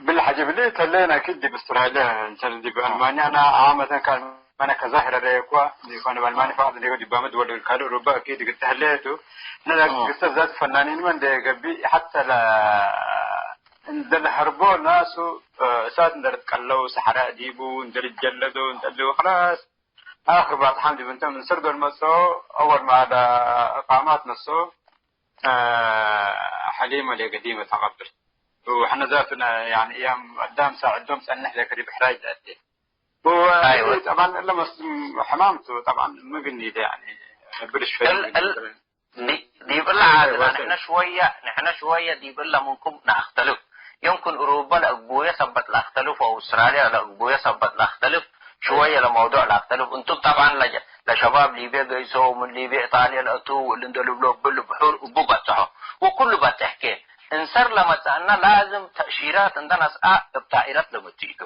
ብለ ሐጀ ብለ ተሌን አኪድ ዲብ አውስትራልያ፣ እንተ ዲብ አልማንያ፣ አና ዓመተን ከአልማንያ ከዛሂር አለየ እኳ፣ ዲብ አልማንያ ፈቃድ ዲብ ዲባመ ድወል ካልእ ኡሮባ አኪድ እግል ተህሌ ቱ፣ እነ ዳግስተ ዛት ፈናኒንመ እንደ ገብእ፣ ሐተ ለ-፣ እንደ ለሀርቦ ናሱ፣ እሳት እንደ ልትቀለው፣ ሰሐራ ዲቡ እንደ ልትጀለዶ፣ እንደ ልትወክላስ፣ አክር ባጽሓም ዲብ እንተ ምን ስር ዶል መጽኦ፣ አወል ማለ እቃማት ነስኦ፣ አ፣ ሐሊመ ለገዲመ ተቀብል። ወሕነ ዛቱ ነ-፣ ያኒ፣ እያም አዳም ሳዕዶም ጸንሕ ለከዲ ብሕራይ ተአቴ። ወ-፣ አይወ። ጠብዓን እለ መስ-፣ ሕማምቱ ጠብዓን ምግኒ ደ፣ ያኒ፣ ብልሽ ፈሪ እል-፣ እል-፣ ዲ-፣ ዲብ እለ ዓድና ወሰን። ንሕነ ሽወየ፣ ንሕነ ሽወየ ዲብ እለ ምንኩም ነአክተልፍ። የምክን እሩበ ለእግቡየ ሰበት ለአክተልፍ ወአውስትራልያ ለእግቡየ ሰበት ለአክተልፍ። ሽወየ ለመውዱዕ ለአክተልፍ። እንቱም ጠብዓን ለጀ-፣ ለሸባብ ሊብየ ገይሶ፣ ምን ሊብየ ኢጣልየ ለአቱ፣ ወእሊ እንደ ልብሎ እብል ብሑር እቡ በጽሖ። ወኩሉ በጽሕኬ። እንሰር ለመጽአነ ላዝም ተእሺራት እንደ ነስአ እብ ጣኢረት ለመጽኢቱ።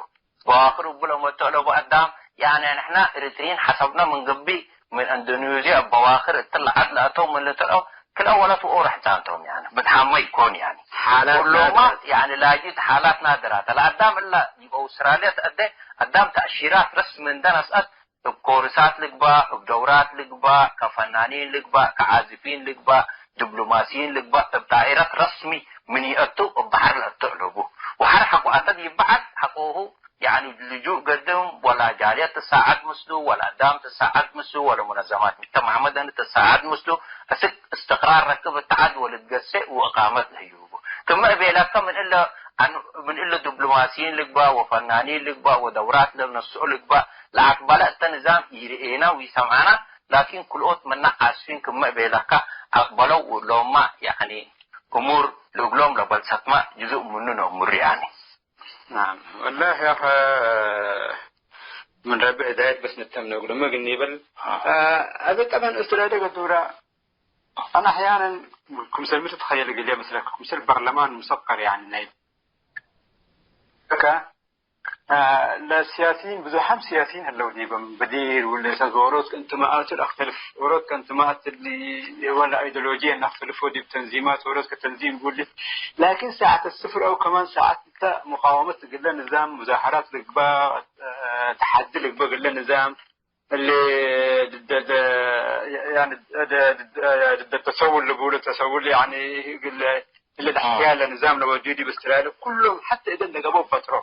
በዋክር እቡ ለመጽኦ ለቡ አዳም፣ ያኒ ንሕነ ኤሪትሪይን ሐሰብነ ምን ገብእ፣ ምን እንዶኔዝያ እብ በዋክር እትለ ዐድ ለአተው ምን ልትርአው፣ ክልአ ወለት ወኦ ረሕጻን ቶም፣ ያኒ ብትሓመ ኢኮን፣ ያኒ ሓላት ኩሎማ፣ ናድራት። ያኒ ላጂት ሓላት ናድራት። ለአዳም እላ ዲብ አውስትራልያ ተአደ፣ አዳም ተእሺራት ረስሚ እንደ ነስአት፣ እብ ኮርሳት ልግባእ፣ እብ ደውራት ልግባእ፣ ከፈናኒን ልግባእ፣ ከዓዝፊን ልግባእ፣ ዲብሎማሲይን ልግባእ፣ እብ ጣኢረት ረስሚ ምን ይአቱ እብ በሐር ለአቱ አለቡ። ወሐር ሐቆ አተ ዲብ በሐር ሐቆሁ፣ ያኒ ልጁእ ገድም፣ ወላ ጃልየት ትሳዐድ ምስሉ፣ ወላ አዳም ትሳዐድ ምስሉ፣ ወለ ሙነዘማት ሙጅተማዕ መደኒ ትሳዐድ ምስሉ፣ እስክ እስትቅራር ረክብ እት ዐድ ወልትገሴ ወእቃመት ለህዩ። ክመ እቤለከ ምን እለ፣ አን-፣ ምን እለ ዲብሎማሲይን ልግባእ ወፈናኒን ልግባእ ወደውራት ለነስኦ ልግባእ ለአቅበለ እተ ንዛም ኢርኤና ወኢሰምዐና፣ ላኪን ክልኦት ምነ ዓስፊን ክመ እቤለከ አቅበለው ወእሎምመ፣ ያኒ፣ እሙር ለእግሎም ለበልሰትመ ጅዙእ ምኑ ነአምሩ፣ ያኒ። ናም። ወላሂ ያኸ ምን ረቢ ህዳየት በስ ንተምነ እግሉ ምግኒ ይብል። አ። አ፣ አዜ ጠበን እስትራዴ ገዱራ አነ አሕያነን ክምሰል ሚ ትትኸየል እግልየ፣ ምስለ ክምሰል በርለማን ሙሰቀር፣ ያኒ ናይ በከ፣ አ፣ ለሲያሲይን ብዙሓም ሲያሲይን ህለው ዲበ፣ ምን በዲር ወለ እሳት ወሮት ከእንትማአቱ ለአክተልፍ፣ ወሮት ከእንትማአት እሊ ወለ አይዲዮሎጂ ነክተልፎ ዲብ ተንዚማት፣ ወሮት ከተንዚም ጉሊ፣ ላኪን ሳዐት ስፍር አው ከማን ሳዐት እተ ሙቃወመት እግለ ንዛም፣ ሙዛሀራት ልግባእ፣ አ፣ ተሐዲ ልግበእ እግለ ንዛም፣ እሊ ድደ፣ ያኒ፣ ደ-፣ ደ-፣ ድደ ተሰውል ልቡሉ፣ ተሰውል፣ ያኒ፣ እግል፣ እሊ አ። ለሕያለ ንዛም ለወድዩ ዲብ እስትራሊ፣ ኩሎም ሐተ እደን ለገበው በጥሮ።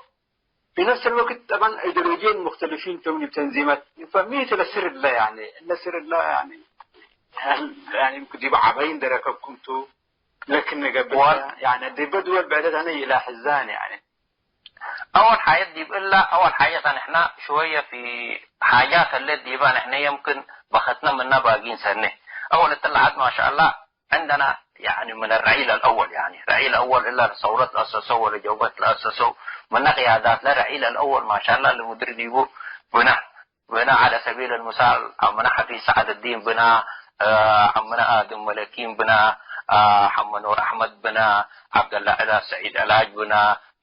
ፊ ነፍስ ልወቅት፣ ጠበን፣ አይዲዮሎጂየን ሙክተልፊን ቶም ዲብ ተንዚመት፣ ፈሚ እለ ስር እለ፣ ያኒ፣ እለ ስር እለ፣ ያኒ፣ ያኒ፣ ዲብ ዐባይን ደረከብኩም ቱ፣ ለክን ገብእ፣ ወል- ያኒ፣ ዲበ ድወል ብዕደት አነ ይላሕዛን፣ ያኒ። አወል ሓየት ዲብ እለ፣ አወል ሓየት ንሕነ ሽወየ ፊ ሓጃት ህሌት ዲበ ንሕነ የምክን በከትነ ምነ ባጊን ሰኔ። አወል እትለ ዐድ ማሻአላህ ዕንደና ያኒ ምን ረዒ ለልአወል ያኒ ረዒ ለአወል እለ ሰውረት ለአሰሰው ወለጀውበት ለአሰሰው ምነ ቅያዳት ለረዒ ለልአወል ማሻአላህ ለምድር ዲቡ ብነ ብነ ዐለ ሰቢል ልምሳል፣ ዐምነ ሐፊዝ ሰዐደዲን ብነ፣ አ፣ ዐምነ አድም መለኪን ብነ፣ አ፣ ሐመ ኑር አሕመድ ብነ፣ ዐብደላ ዕላ ሰዒድ ዕላጅ ብነ፣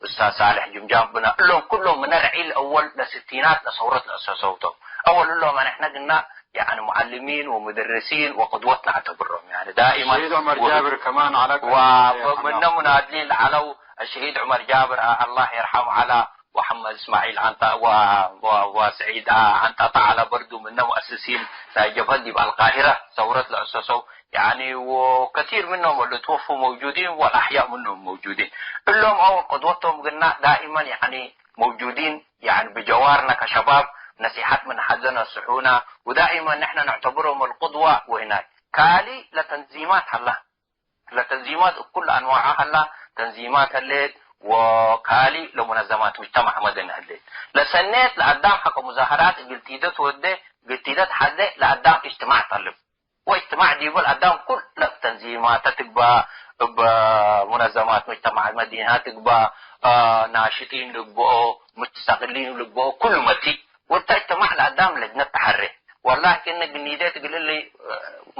ኡስታዝ ሳልሕ ጅምጃም ብነ፣ እሎም ኩሎም ምነ ረዒ ለአወል ለስቲናት ለሰውረት ለአሰሰው ቶም። አወል እሎም ንሕነ ግና፣ ያኒ፣ ሙዐልሚን ወሙደርሲን ወቅድወት ነዕተብሮም። ያኒ ዳኢመን ሸሂድ ዑመር ወ-፣ ጃብር ከማን ዐለ ወ-፣ ቀዳም ምነ ሙናድሊን ለዐለው፣ ሸሂድ ዑመር ጃብር፣ አ-፣ አላህ የርሐሙ፣ ዐላ ወሐመድ እስማዒል ዐንጣ ወ-፣ ወ-፣ ወሰዒድ ዐንጣጣ ዐለ በርዱ ምነ ሙአስሲን ናይ ጀብሀት ዲብ አልቃሂረ ሰውረት ለአሰሰው፣ ያኒ ወከቲር ምኖም ለትወፉ መውጁዲን ወለአሕያእ ምኖም መውጁዲን። እሎም አው ቅድወቶም ግና ዳኢመን ያኒ መውጁዲን፣ ያኒ ብጀዋርነ ከሸባብ ነሲሐት ምን ሐዘ ነስሑነ፣ ወዳኢመን ንሕነ ነዕተብሮም አልቅድወ ወህናይ። ካሊ ለተንዚማት ሀላ። ለተንዚማት እኩል አንዋዓ ሀላ፣ ተንዚማት ህሌት ወካሊ ለሙነዘማት ሙጅተማዕ መደኒ ህሌት። ለሰኔት ለአዳም ሐቆ ሙዛሀራት እግል ቲደ ትወዴ፣ እግል ቲደ ተሐዜ ለአዳም እጅትማዕ ጠልብ። ወእጅትማዕ ዲቡ ለአዳም ኩለ እብ ተንዚማተ ትግባእ፣ እብ ሙነዘማት ሙጅተማዕ መደኒ ትግባእ፣ ናሽጢን ልግብኦ፣ ሙስተቅሊን ልግብኦ፣ ኩሉ መቲ። ወእተ እጅትማዕ ለአዳም ለጅነት ተሐሬ። ወላኪን ግኒዴት እግል እሊ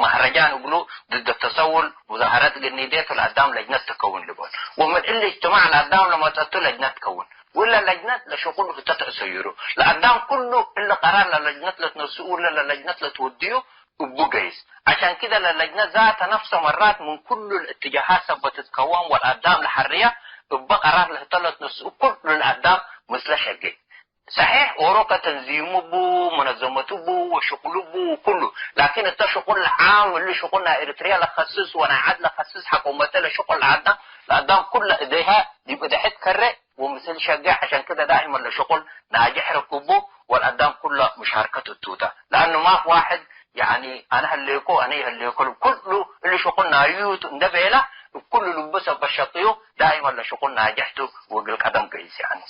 መህረጃን እግሉ ድድ ተሰውል ሙዛሀረት ግኒዴቱ ለአዳም ለጅነት ትከውን ልቦን። ወምን እሊ እጅትማዕ ለአዳም ለመጸቱ ለጅነት ትከውን። ወእለ ለጅነት ለሽቁል ህተ ተአሰይሩ። ለአዳም ኩሉ እሊ ቀራር ለለጅነት ለትነስኡ ወለ ለለጅነት ለትወድዩ እቡ ገይስ። ዐሻን ክደ ለለጅነ ዛተ ነፍሰ መራት ምን ኩሉ ለእትጃሃት ሰበት ትትከወን ወለአዳም ለሐርየ እበ ቀራር ለህተ ለትነስኡ ኩሉ ለአዳም ምስለ ሸጌ። ሰሒሕ ኦሮ ከተንዚሙ ቡ፣ መነዘመቱ ቡ ወሽቁሉ ቡ ኩሉ። ላኪን እተ ሽቁል ዓም እሊ ሽቁል ናይ ኤሪትርየ ለከስስ ወናይ ዐድ ለከስስ ሐቆመተ ለሽቁል ለአዳም፣ ለአዳም ኩለ እዴሀ ዲብ እደሕት ከሬ ወምስል ሸጌ። ዐሻን ክደ ዳኢመን ለሽቁል ናጅሕ ረክቡ ወለአዳም ኩለ ሙሻርከት እቱ ተ። ለአኑ ማፍ ዋሕድ ያኒ አነ ህሌኮ፣ አነ ይህሌኮ ልብ ኩሉ እሊ ሽቁል ናዩ ቱ እንደ ቤለ እብ ኩሉ ልቡ ሰበት ሸቅዩ ዳኢመን ለሽቁል ናጅሕ ቱ ወእግል ቀደም ገይስ ያኒ።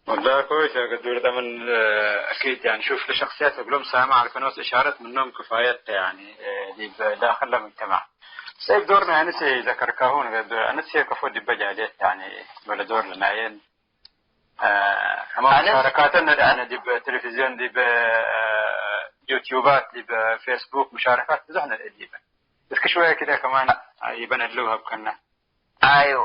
والله كويس يا قدور، طبعًا، آه، أكيد، يعني، شوف، لشخصيات እግሎም ሳመ አልከኖስ እሻረት ምኖም ክፋየት፣ يعني، آه، ዲብ ዳክል ለሙጅተማዕ። ሰይድ ዶር ናይ አንስ ዘከርካሁ፣ አንስ ከፎ ዲበ ጃልየት፣ يعني፣ ወለ ዶር ለናየን፣ آه، ከማን አነ ሙሻረካተን ነድአነ ዲብ ቴሌቪዝዮን፣ ዲብ፣ آه፣ ዩትዩባት፣ ዲብ ፌስቡክ ሙሻረካት ብዙሕ ነድአ ዲበ። እስክ ሽወየ ክደ ከማን ይበን እሉ ሀብከነ። አይወ፣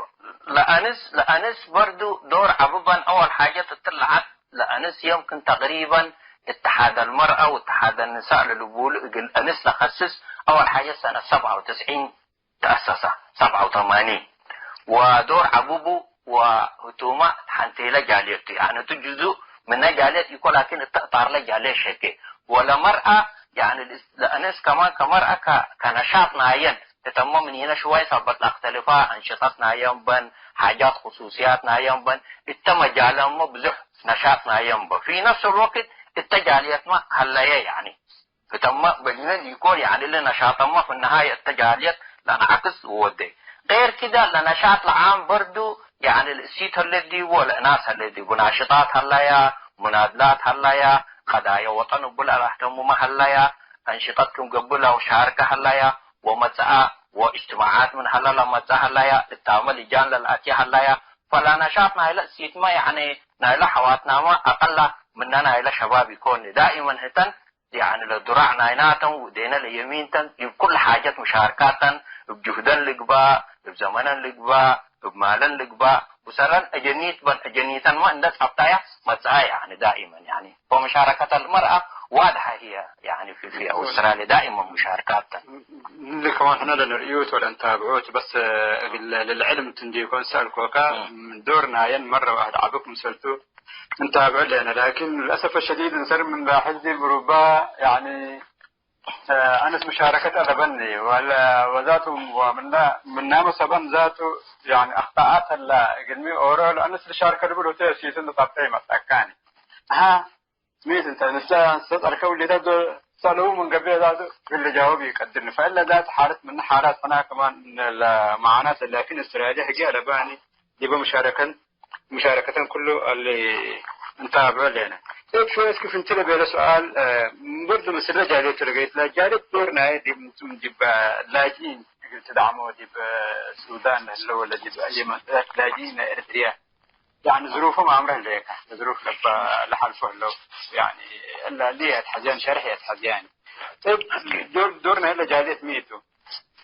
ለአንስ፣ ለአንስ በርዱ ዶር ዐቢ በን። አወል ሓጀት እትለ ዐድ ለአንስ የምክን ተቅሪበን እትሓድ አልመርአ ወእትሓድ አልንሳእ ለልቡሉ እግል አንስ ለከስስ አወል ሓጀት ሰነት ሰብዐ ወትስዒን ተአሰሰ፣ ሰብዐ ወተማኒን። ወዶር ዐቢ ቡ ወህቱመ ሐንቴለ ጃልየት ቱ። ያኒ እቱ ጅዙእ ምነ ጃልየት ኢኮ ላኪን እተ እጣርለ ጃልየት ሸኬ። ወለመርአ ያኒ ለአንስ ከማን ከመርአ ከ-፣ ከነሻጥ ናየን እተመ ምን ሂነ ሽዋይ ሰበት ለአክተልፋ አንሽጠት ናየን በን፣ ሓጃት ክሱስያት ናየን በን፣ እተ መጃለመ ብዙሕ ነሻጥ ናየን በ። ፊ ነፍስ አልወቅት እተ ጃልየትመ ሀለየ፣ ያኒ እተመ በሊነ ሊኮን፣ ያኒ ለነሻጠመ ፊ ነሃየ እተ ጃልየት ለነዓክስ ወወዴ። ገይር ክደ ለነሻጥ ለዓም በርዱ፣ ያኒ ለእሲት ሀሌት ዲቡ ወለእናስ ሀሌት ዲቡ። ናሽጣት ሀለያ፣ ሙናድላት ሀለያ፣ ቀዳየ ወጠን እቡ ለአህተሙመ ሀለያ፣ አንሽጠት ክም ገብእ ለሻርከ ሀለያ፣ ወመጽአ ወእጅትማዓት ምን ሀለ ለመጽአ ሀለያ፣ እታመ ልጃን ለልአትየ ሀለያ፣ ፈላ ነሻጥ ናይለ እሲትመ፣ ያኒ ናይለ ሐዋትናመ አቀላ ምነ ናይለ ሸባብ ኢኮኒ። ዳኢመን ህተን፣ ያኒ ለዱራዕ ናይናተን ወእዴነ ለየሚንተን፣ ዲብ ኩል ሓጀት ሙሻርካተን፣ እብ ጅሁደን ልግባእ፣ እብ ዘመነን ልግባእ፣ እብ ማለን ልግባእ፣ ወሰረን አጀኒት በን፣ አጀኒተንመ እንደ ጸብጣያ መጽአ፣ ያኒ ዳኢመን፣ ያኒ። فمشاركة المرأة واضحة هي، يعني، في، في أستراليا دائمًا مشاركات. እሊ ከማን ሕነ ለንርእዩት ወለእንታብዑት፣ በስ እግል ለልዕልም እንቱ እንዲኮን ሰአልኮከ፣ እም። ምን ዶር ናየን መረ ዋሕድ ዐቢ ክምሰልቱ እንታብዑ ሌነ። ላኪን፣ ለልአሰፍ አሸዲድ፣ እንሰር ምን ላሕዝ ዲብ ሩባ፣ ያኒ፣ እ፣ አነስ ሙሻረከት አለበኒ፣ ወለ-፣ ወዛቱ ወምና-፣ ምናመ ሰበን ዛቱ፣ ያኒ፣ አክጣአት አላ፣ እግልሚ ኦሮ ለአነስ ልሻርከ ልብል ወተ ሲቱ ንጣብጠ ይመጠካኒ። አሃ፣ ስሜት እንተ፣ ንስለ አንሰት አርከው ሌታ ዶ ሰአለው ምን ገብእ ዛቱ እግል ልጃወብ ይቀድርኒ። ፈእለ ዛት ሓለት ምን ሓላት ሕና ከማን ለመዓናት፣ ላኪን አውስትራልያ ህጌ አለባኒ ዲበ ሙሻረከን፣ ሙሻረከተን ኩሉ አለ እንታብዖ ሌነ። እብ ሾየት ክፍ እንት ለቤለ ሱኣል፣ እ፣ ብርድ ምስለ ጃልየት ለገይት ለጃልየት ዶር ናየ ዲብ እንቱም ዲብ ላጅኢን እግል ትደዕሞ ዲብ ሱዳን ለህለው ወለ ዲብ አየ መንጠቀት ላጅኢን ናይ ኤረትርያ ያኒ ዝሩፎም አምረ ህሌከ፣ ዝሩፍ ለበ ለሐልፎ ህለው፣ ያኒ እለ እሊ የትሐዝያን ሸርሕ የትሐዝያን። እብ ዶር፣ ዶር ናይ ለጃልየት ሚ ቱ?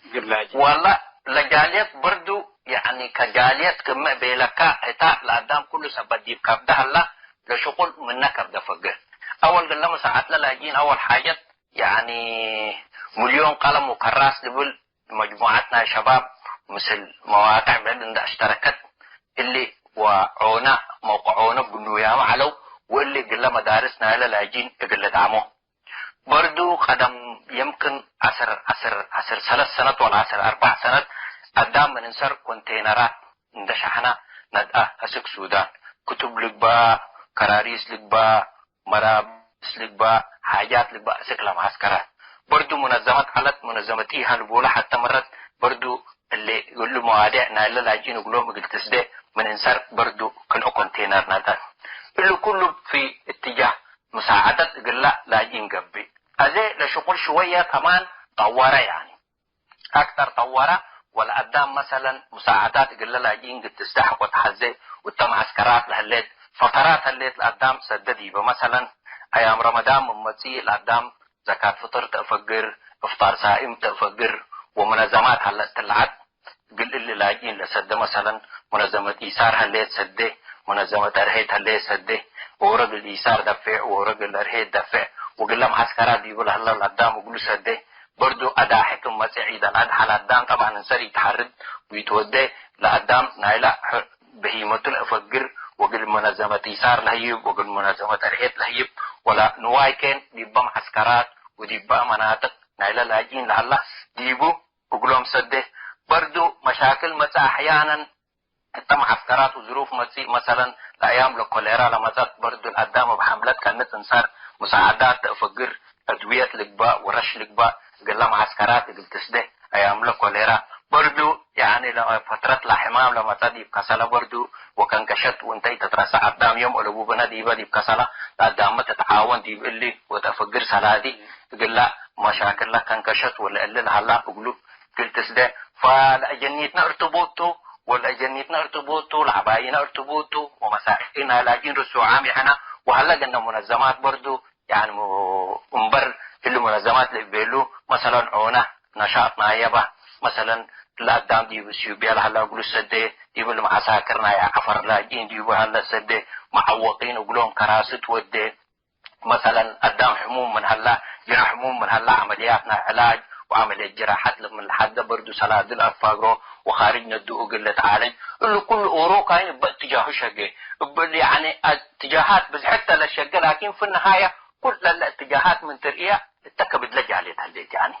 ግላጅ። ወላ ለጃልየት ብርዱ፣ ያኒ ከጃልየት ክመ ቤለካ፣ ህታ ለአዳም ኩሉ ሰበት ዲብ ከብደ ሀላ፣ ለሽቁል ምነ ከብደ ፈግር። አወል ግለ መሳዐት ለላጅኢን አወል ሓጀት፣ ያኒ ሙልዮን ቀለም ወከራስ ልብል መጅሙዐት ናይ ሸባብ ምስል መዋቅዕ ብዕድ እንደ አሽተረከት፣ እሊ ወዖነ መውቀዕ ዖነ ብኑያመ ዐለው፣ ወእሊ እግለ መዳርስ ናይለ ላጅኢን እግል ልድዓሞ። በርዱ ቀደም የምክን ዐስር፣ ዐስር፣ ዐስር ሰለስ ሰነት ወለ ዐስር አርበዕ ሰነት አዳም ምን እንሰር ኮንቴነራት እንደ ሸሐነ ነድአ አስክ ሱዳን፣ ክቱብ ልግባእ፣ ከራሪስ ልግባእ፣ መላብስ ልግባእ፣ ሓጃት ልግባእ አስክ ለመዐስከራት። በርዱ ሙነዘመት ዐለት፣ ሙነዘመት ኢሀልቡለ ሐተ መረት በርዱ እሊ እሉ መዋዴዕ ናይለ ላጅኢን እግሎም እግል ትስዴ ምን እንሰር በርዱ ክልኦ ኮንቴነር ነድአ። እሊ ኩሉ ፊ እትጃህ መሳዐደት እግላ ላጅኢን ገብእ። አዜ ለሽቁል ሽወየ ከማን ጠወረ፣ ያኒ አክተር ጠወረ፣ ወለአዳም መሰለን ሙሳዐዳት እግለ ላጅኢን እግል ትስደሐቅ ወተሐዜ፣ ወተ መዐስከራት ለህሌት፣ ፈተራት ህሌት ለአዳም ሰደ ዲበ። መሰለን፣ አያም ረመዳን ምን መጽእ ለአዳም ዘካት ፍጥር ተአፈግር፣ እፍጣር ሳኢም ተአፈግር፣ ወሙነዘማት ሀለ እትለ ዐድ እግል እሊ ላጅኢን ለሰደ። መሰለን፣ ሙነዘመት ኢሳር ህሌት ሰዴ፣ ሙነዘመት አርሄት ህሌት ሰዴ፣ ወወረግ ለኢሳር ደፌዕ፣ ወወረግ ለአርሄት ደፌዕ፣ ወግለ መዓስከራት ዲቡ ለህለ ለአዳም እግሉ ሰዴ። በርዱ አዳሐ ክም መጽእ ዒድ አልአድሐ ለአዳም ጠብዐን እንሰር ኢተሐርድ ወኢትወዴ። ለአዳም ናይላ ሕ-፣ በሂመቱ ለእፈግር ወእግል መነዘመት ኢሳር ለህይብ ወእግል መነዘመት እርሄት ለህይብ ወለ ንዋይ ኬን ዲበ መዓስከራት ወዲበ መናጥቅ ናይለ ላጅኢን ለሀላ ዲቡ እግሎም ሰዴ። በርዱ መሻክል መጽእ አሕያነን እተ መዓስከራት ወዝሩፍ መጽእ፣ መሰለን፣ ለአያም ለኮሌራ ለመጸት በርዱ ለአዳም እብ ሐምለት ቀንጽ እንሰር፣ ሙሳዓዳት ተአፈግር፣ አድውየት ልግባእ ወረሽ ልግባእ እግለ መዓስከራት እግል ትስዴ። አያምለ ኮሌራ በርዱ፣ ያኒ ለፈትረት ለሕማም ለመጸ ዲብ ከሰለ በርዱ ወከንከሸት ወእንተ ኢትትረሰዕ አዳም ዮም አለቡ ብነ ዲበ ዲብ ከሰለ ለአዳምመ ትትዓወን ዲብ እሊ ወተአፈግር ሰላዲ እግለ መሻክል ለከንከሸት ወለእሊ ለሀላ እግሉ እግል ትስዴ። ፈለአጀኒትነ እርትቡጥ ቱ፣ ወለአጀኒትነ እርትቡጥ ቱ፣ ለዐባይነ እርትቡጥ ቱ፣ ወመሳኢል ናይ ላጅኢን ርሱዓም ይሐና ወሀለ ገነ ሙነዘማት በርዱ፣ ያኒ ሙ-፣ እምበር እሊ ሙነዘማት ለእቤሉ፣ መሰለን፣ ዖነ ነሻጥ ናየ በ፣ መሰለን፣ ለአዳም ዲብ እስዩብያ ለሀላ እግሉ ሰዴ፣ ዲብ እሊ መዓሳክር ናይ ዐፈር ላጅኢን ዲቡ ሀለ ሰዴ፣ መዐወቂን እግሎም ከራስት ወዴ፣ መሰለን፣ አዳም ሕሙም ምን ሀላ፣ ጅራ ሕሙም ምን ሀላ፣ ዐመልያት ናይ ዕላጅ ወዐመልየት ጅራሐት ምን ለሐደ በርዱ ሰላዲ ለአፋግሮ ወካርጅ ነዱ እግል ልትዓለጅ። እሊ ኩሉ ኦሮ ካይን እበ እትጃሁ ሸጌ። እብ፣ ያኒ፣ እትጃሃት ብዝሕት ተ ለሸጌ፣ ላኪን ፊ ነሃየ ኩል ለለ እትጃሃት ምን ትርእየ እተ ከብድለ ጃሌት ሀሌት፣ ያኒ።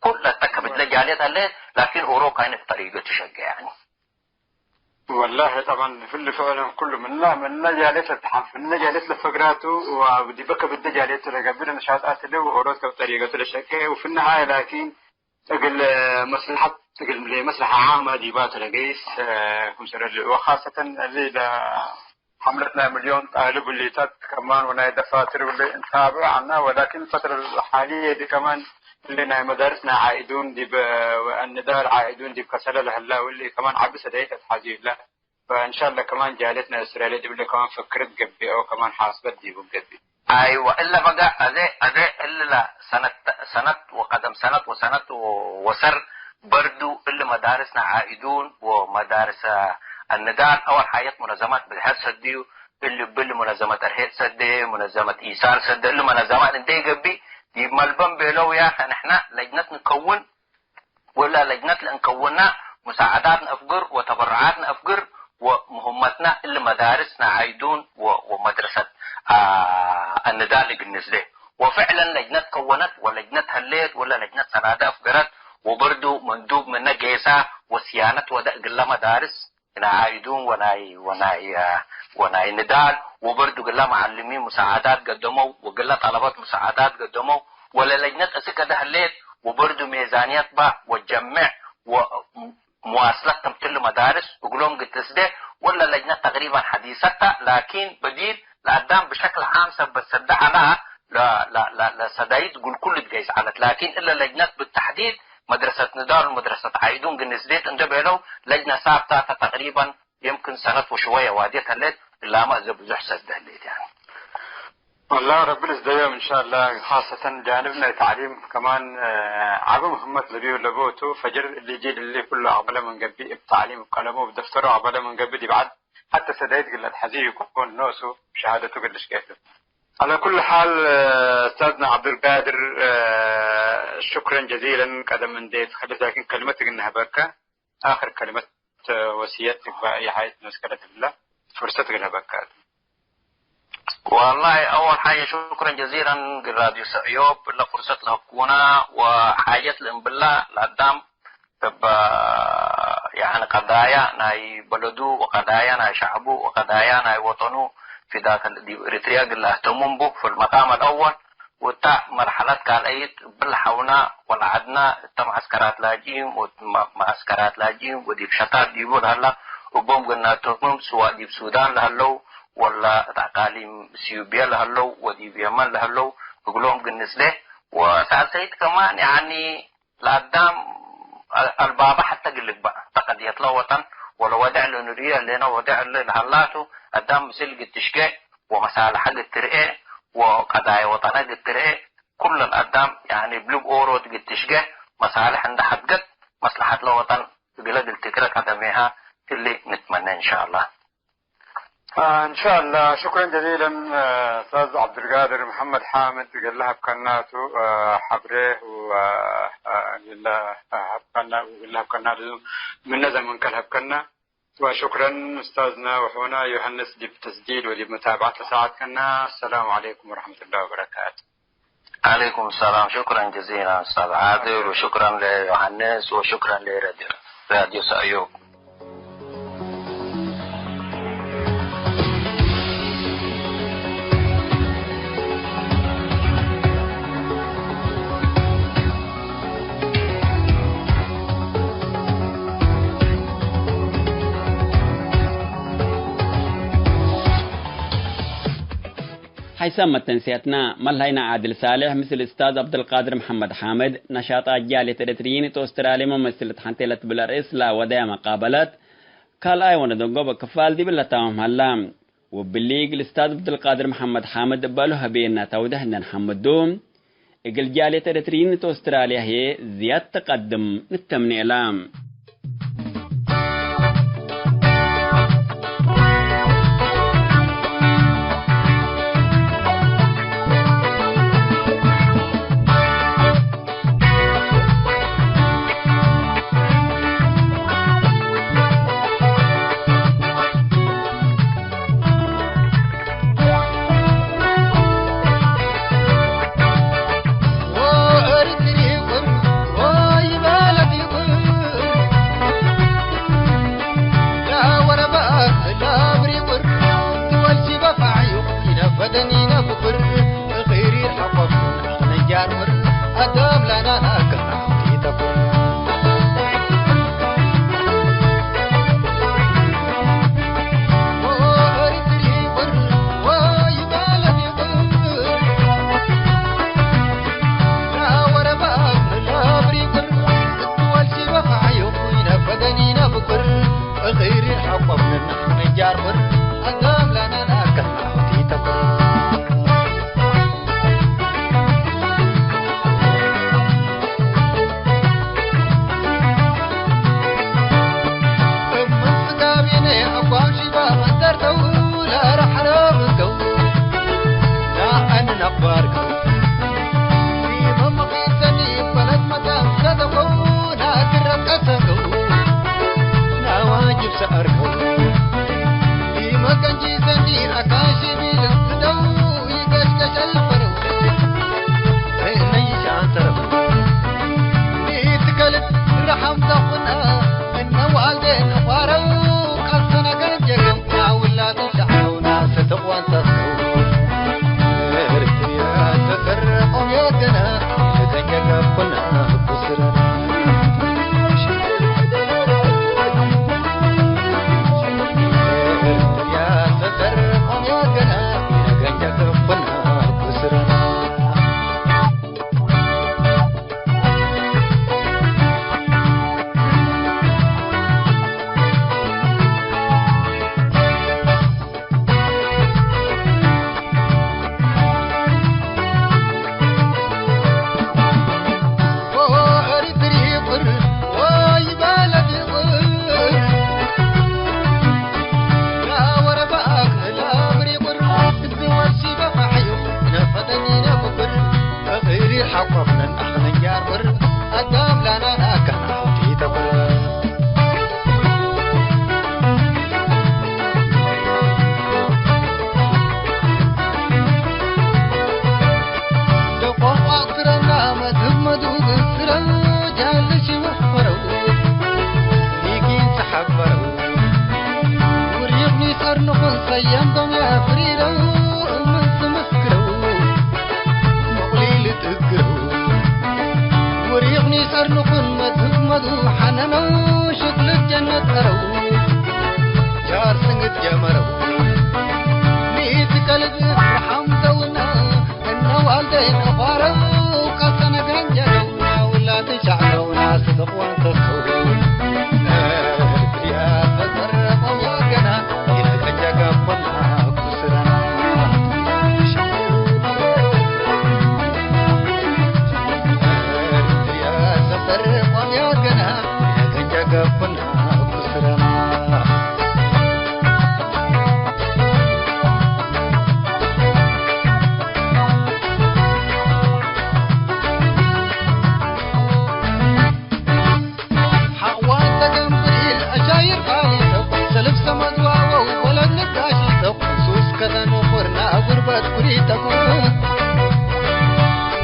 ኩል ለተ ከብድለ ጃሌት ሀሌት፣ ላኪን ኦሮ ካይን እብ ጠሪገቱ ሸጌ፣ ያኒ። ወላሂ ጠብዐን፣ ፍል ፍዕለን ኩሉ ምነ፣ ምነ ጃሌት ለተሐንፍ፣ ምነ ጃሌት ለፈግራቱ ወዲበ ከብደ ጃሌቱ ለገብእ ነሻጣት እሊ ወኦሮት ከብ ጠሪገቱ ለሸቄ ወፍነሃየ ላኪን እግል መስለሐት፣ እግል መስለሐ ዓመ ዲባቱ ለገይስ ክምሰል እሊ ወካሰተን እሊ ለሐምለት ናይ ሚልዮን ጣልብ እሊታት ከማን ወናይ ደፋትር እሊ እንታብዕ ዐልነ ወላኪን ፈትረ ሓልየ እሊ ከማን እሊ ናይ መዳርስ ናይ ዓኢዱን ዲብ፣ ወአንዳል ዓኢዱን ዲብ ከሰለ ለህላ፣ ወእሊ ከማን ዐቢ ሰዳይት አትሓዝዩ እለ። ፈእንሻለ ከማን ጃልየት ናይ አውስትራልየ ዲብለ ከማን ፈክረት ገብእ አው ከማን ሓስበት ዲቡ ገብእ። አይወ፣ እለ በገ አዜ፣ አዜ እሊ ለሰነት፣ ሰነት ወቀደም ሰነት ወሰነት ወሰር በርዱ እሊ መዳርስ ናይ ዓኢዱን ወመዳርስ አንዳል አወል ሓየት ሙነዘማት ብዝሐት ሰድዩ። እሊ እብ እሊ ሙነዘመት እርሄት ሰዴ፣ ሙነዘመት ኢሳር ሰዴ፣ እሊ መነዘማት እንዴ ኢገብእ፣ ዲብ መልበን ቤለው፣ ያኸ ንሕና ለጅነት ንከውን፣ ወለ ለጅነት ለእንከውና፣ ሙሳዓዳት ነአፍግር ወተበሩዓት ነአፍግር፣ ወምህመትና እሊ መዳርስ ናይ ዓይዱን ወ-፣ ወመድረሰት፣ አ-፣ አንዳል እግል ንስዴ። ወፍዕለን ለጅነት ከወነት፣ ወለጅነት ሀሌት፣ ወለ ለጅነት ሰናደ አፍገረት፣ ወበርዱ መንዱብ ምነ ጌሳ፣ ወስያነት ወደ እግለ መዳርስ፣ ናይ ዓይዱን ወናይ፣ ወናይ፣ አ፣ ወናይ ንዳል፣ ወበርዱ ግለ መዓልሚን ሙሳዓዳት ገደመው፣ ወግለ ጠለበት ሙሳዓዳት ገደመው፣ ወለለጅነት እስክ እደ ህሌት፣ ወበርዱ ሜዛንየት በ ወጀምዕ፣ ወመዋስለት ክምትል መዳርስ እግሎም ግትስደ፣ ወለ ለጅነት ተቅሪበን ሐዲሰት ተ፣ ላኪን በዲል ለአዳም ብሸክል ዓም ሰበት ሰደ ዐላ፣ ለ-፣ ለ-፣ ለ-፣ ለሰዳይት እግል ኩሉ ትገይስ ዐለት። ላኪን እለ ለጅነት ብተሕዲድ መድረሰት ንዳል ወመድረሰት ዓይዱን ግንስዴት እንደ ቤለው፣ ለጅነ ሳብታ ተ ተቅሪበን የምክን ሰነት ወሽወየ ዋዴት ህሌት፣ እላመ እዘ ብዙሕ ሰስደ ህሌት፣ ያኒ። ወላ ረቢ ልዝደዮም እንሻአላህ። ኻሰተን ጃንብ ናይ ተዕሊም ከማን፣ እ፣ ዐቢ ምህመት ለብዩ ለቦቱ፣ ፈጅር እሊ ጂል እሊ ኩሉ አቅበለ ምን ገብእ እብ ተዕሊም እብ ቀለሙ እብ ደፍተሩ አቅበለ ምን ገብእ ዲብ ዐድ ሐተ ሰዳይት ግለት ሐዚ ኢኮን ኖሱ ሸሃደቱ ግልሽ ኬቱ። ዐለ ኩሉ ሓል፣ ኡስታዝና ዐብዱልቃድር፣ ሹክረን ጀዚለን። ቀደም እንዴ ትከልስ ላኪን ከልመት እግል ነህበከ፣ አክር ከልመት ወስየት ትግባእ ሐየት መስከለት እብለ ፍርሰት እግል ነህበከ። ወላሂ አወል ሓጀ ሹክረን ጀዚለን እግል ራድዮ ሰእዮብ እለ ፍርሰት ለሀብኩነ ወሓጀት ለእንብላ ለአዳም እብ፣ ያኒ፣ ቀዳያ ናይ በለዱ ወቀዳያ ናይ ሸዕቡ ወቀዳያ ናይ ወጠኑ ፊዳክ ዲብ ኤሪትርያ እግል ለአህተሙ እቡ ፊልመቃም አልአወል፣ ወእተ መርሐለት ካልአይት እብል ሐውና ወለዐድና እተ መዐስከራት ላጅኢም ወመ-፣ መዐስከራት ላጅኢም ወዲብ ሸታት ዲቡ ለሀላ እቦም እግል ነአህተምም፣ ስዋእ ዲብ ሱዳን ለሀለው ወለ እት አቃሊም ኢትዮጵያ ለሀለው ወዲብ የመን ለሀለው እግሎም እግል ንስዴ። ወሳልሰይት ከማን፣ ያኒ፣ ለአዳም አልባበ ሐተ እግል ልግበእ፣ ተቀድየት ለወጠን ወለወድዕ ለንርእዩ ህሌነ ወድዕ እሊ ለሀላቱ፣ አዳም ምስል እግል ትሽጌ ወመሳልሐ እግል ትርኤ ወቀዳየ ወጠነ እግል ትርኤ፣ ኩለን አዳም፣ ያኒ፣ እብ ልብ ኦሮት እግል ትሽጌ፣ መሳልሕ እንደ ሐድገት፣ መስለሐት ለወጠን እግለ እግል ትግረ ቀደሜሃ እሊ ንትመኔ እንሻአላህ። እንሻአላህ፣ ሹክረን ጀዚለን፣ ኡስታዝ ዐብዱልቃድር መሐመድ ሓምድ፣ እግል ለሀብከናቱ ሐብሬ ወእግል ለሀብከና፣ እግል ለሀብከናቱ ምነ ዘመንከ ለሀብከና። ወሹክረን ኡስታዝና ወአኹና ዮሐንስ ዲብ ተስጂል ወዲብ መታብዐት ለሰዓድከና። አሰላሙ ዐለይኩም ወረሕመቱላሂ ወበረካቱ። ዐለይኩም ሰላም። ሹክረን ጀዚለን ኡስታዝ ዓድል፣ ወሹክረን ለዮሐንስ፣ ወሹክረን ለራድዮ፣ ራድዮ ሰእዮብ። ሐይሳም መተንስያትና፣ መልሀይና ዓድል ሳሌሕ ምስል እስታዝ ዐብደልቃድር መሐመድ ሓምድ፣ ነሻጥ አጅያል ኤረትርዪን እት ኦስትራልየ መመስልት ሐንቴ ለትብል አርእስ ለወደያ መቃበለት፣ ካልኣይ ወነደንጎበ ክፋል ዲብ ለታምም ሀላ። ወብሊ እግል እስታዝ ዐብደልቃድር መሐመድ ሓምድ እበ እሉ ሀቤነ ተውደህ እንዴ ነሐምዱ፣ እግል ጃልየት ኤረትርዪን እት ኦስትራልያ ህዬ ዝያድ ተቀድም ንተምኔ እላ።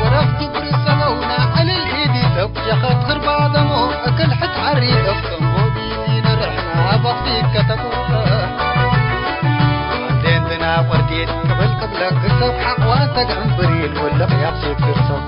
ወረፍቱ ብርሰመውና ዕልል ኢዲተው ጀኸት ክርባደሞ እክል ሕት ዐሪደው ተንቦ ቢዚነ ርሕና በኽፊት ከተኮ። ዴንትና ወርዲት ቅብል ቅብለክ ሰብ ሐቅዋን ተግዕም ብሪል ወለቅ ያብሲት ክርሰው።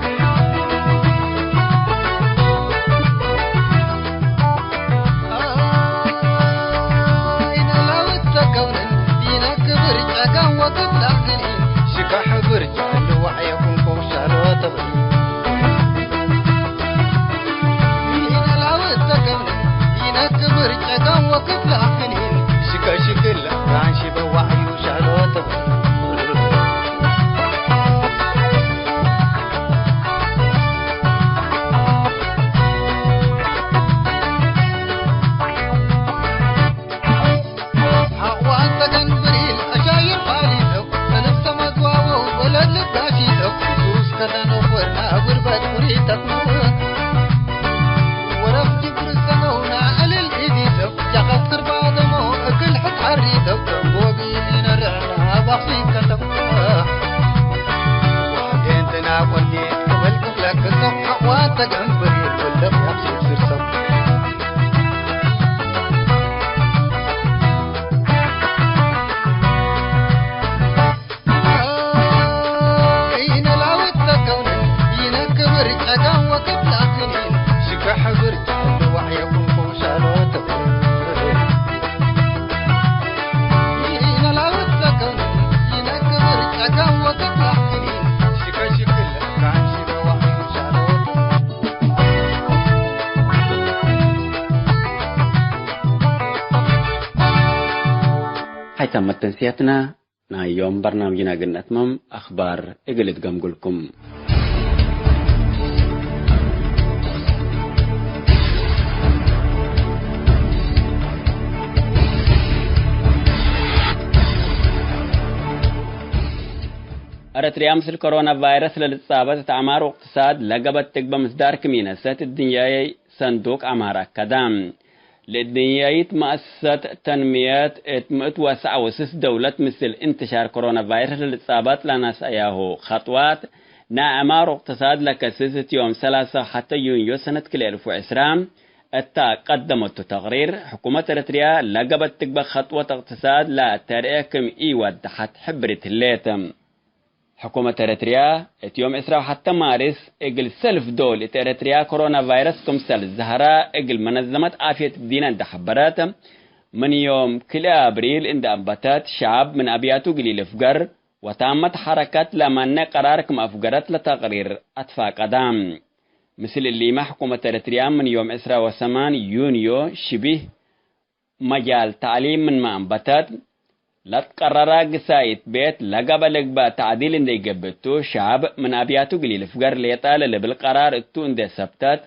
ሐይታም መተንስያትና ናይ ዮም በርናምጅና እግል ነአትምም፣ አኽባር እግል እትገምጉልኩም። ኤረትርያ ምስል ኮሮና ቫይረስ ለልትጻበት እት አዕማር ወእቅትሳድ ለገበት ትግበእ ምስዳር ክም ኢነሰት እድንያይ ሰንዱቅ አዕማር አከደ። ለእድንያይት መአሰሰት ተንምየት እት ምእት ወሰዕ ወስስ ደውለት ምስል እንትሻር ኮሮና ቫይረስ ለልትጻበት ለነስአያሁ ኸጥዋት ናይ አዕማር ወእቅትሳድ ለከስስ እት ዮም ሰላሳ ሐተ ዩንዮ ሰነት ክልኤ አልፍ ወዕስራ እታ ቀደመቱ ተቅሪር፣ ሕኩመት ኤረትርያ ለገበት ትግበእ ኸጥወት እቅትሳድ ለተርኤ ክም ኢወደሐት ሕብሪት ህሌት። ሕኩመት ኤረትርያ፣ እት ዮም ዕስራ ወሐተ ማርስ፣ እግል ሰልፍ ዶል እት ኤረትርያ ኮሮና ቫይረስ ክምሰል ዘሀራ እግል መነዘመት ዓፍየት እዲነ እንዴ ሐበረት፣ ምን ዮም ክልኤ አብሪል እንዴ አንበተት፣ ሸዐብ ምን አብያቱ እግል ኢልፍገር ወታመት ሐረከት ለመነ ቀራር ክም አፍገረት ለተቅሪር አትፋቀዳ። ምስል እሊመ፣ ሕኩመት ኤረትርያ ምን ዮም ዕስራ ወሰማን ዩንዮ ሽቢህ መጃል ተዕሊም ምንመ አንበተት፣ ለትቀረረ ግሳይት ቤት ለገበ ልግበእ ተዕዲል እንዴ ኢገብእ ቱ፣ ሸዐብ ምን አብያቱ እግል ኢልፍገር ሌጠ ለልብል ቀራር እቱ እንዴ ሰብተት፣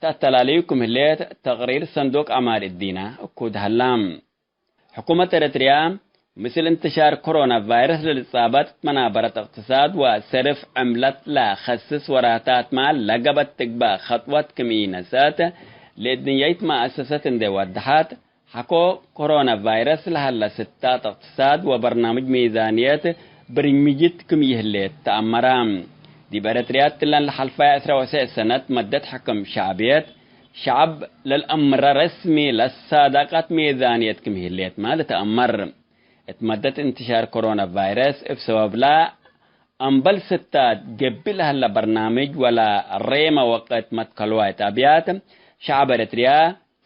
ተአተላልዩ ክም ህሌት ተቅሪር ሰንዱቅ አዕማር እዲነ እኩድ ሀላ። ሕኩመት ኤረትርያ፣ ምስል እንትሻር ኮሮና ቫይረስ ለልትጻበት መናበረት እቅትሳድ ወሰርፍ ዕምለት ለከስስ ወራታትመ ለገበት ትግበእ ኸጥወት ክም ኢነሰት፣ ለእድንያይት መአሰሰት እንዴ ወደሐት፣ ሐቆ ኮሮና ቫይረስ ለሀለ ስታት እቅትሳድ ወበርናምጅ ሚዛንየት ብርምጅት ክም ይህሌት ተአመረ። ዲብ ኤረትርያ እትለን ለሐልፋይ ዕስራ ወሰዕ ሰነት መደት ሕክም ሸዕብየት፣ ሸዐብ ለልአምረ ረስሚ ለሳዳቃት ሚዛንየት ክም ይህሌትመ ልትአመር። እት መደት እንትሻር ኮሮና ቫይረስ እብ ሰበብላ አምበል ስታት ገብእ ለሀለ በርናምጅ ወለ ሬመ ወቅት መትከልዋይት አብያት ሸዐብ ኤረትርያ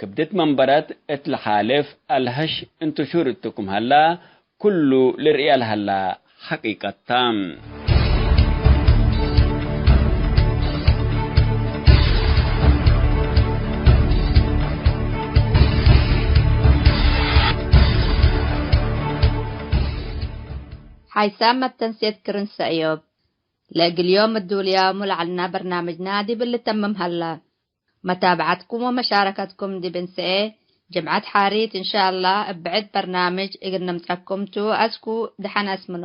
ክብድት መንበረት እት ለሓልፍ አልሀሽ እንትሹር እቱ ክም ሀላ፣ ኩሉ ልርእየ ለሀላ ሐቂቀት ተ። ሓይሳም መተንሴት ክርን ሰእዮብ። ለእግል ዮም እዱልያሙ ለዐልና በርናምጅና ዲብ ልተምም ሀላ። መታብዐትኩም ወመሻረከትኩም ዲብ እንሰኤ ጅምዐት ሓሪት እንሻአላህ እብ ብዕድ በርናምጅ እግል ንምጸኩም ቱ። አስኩ ደሐን አስምኖ።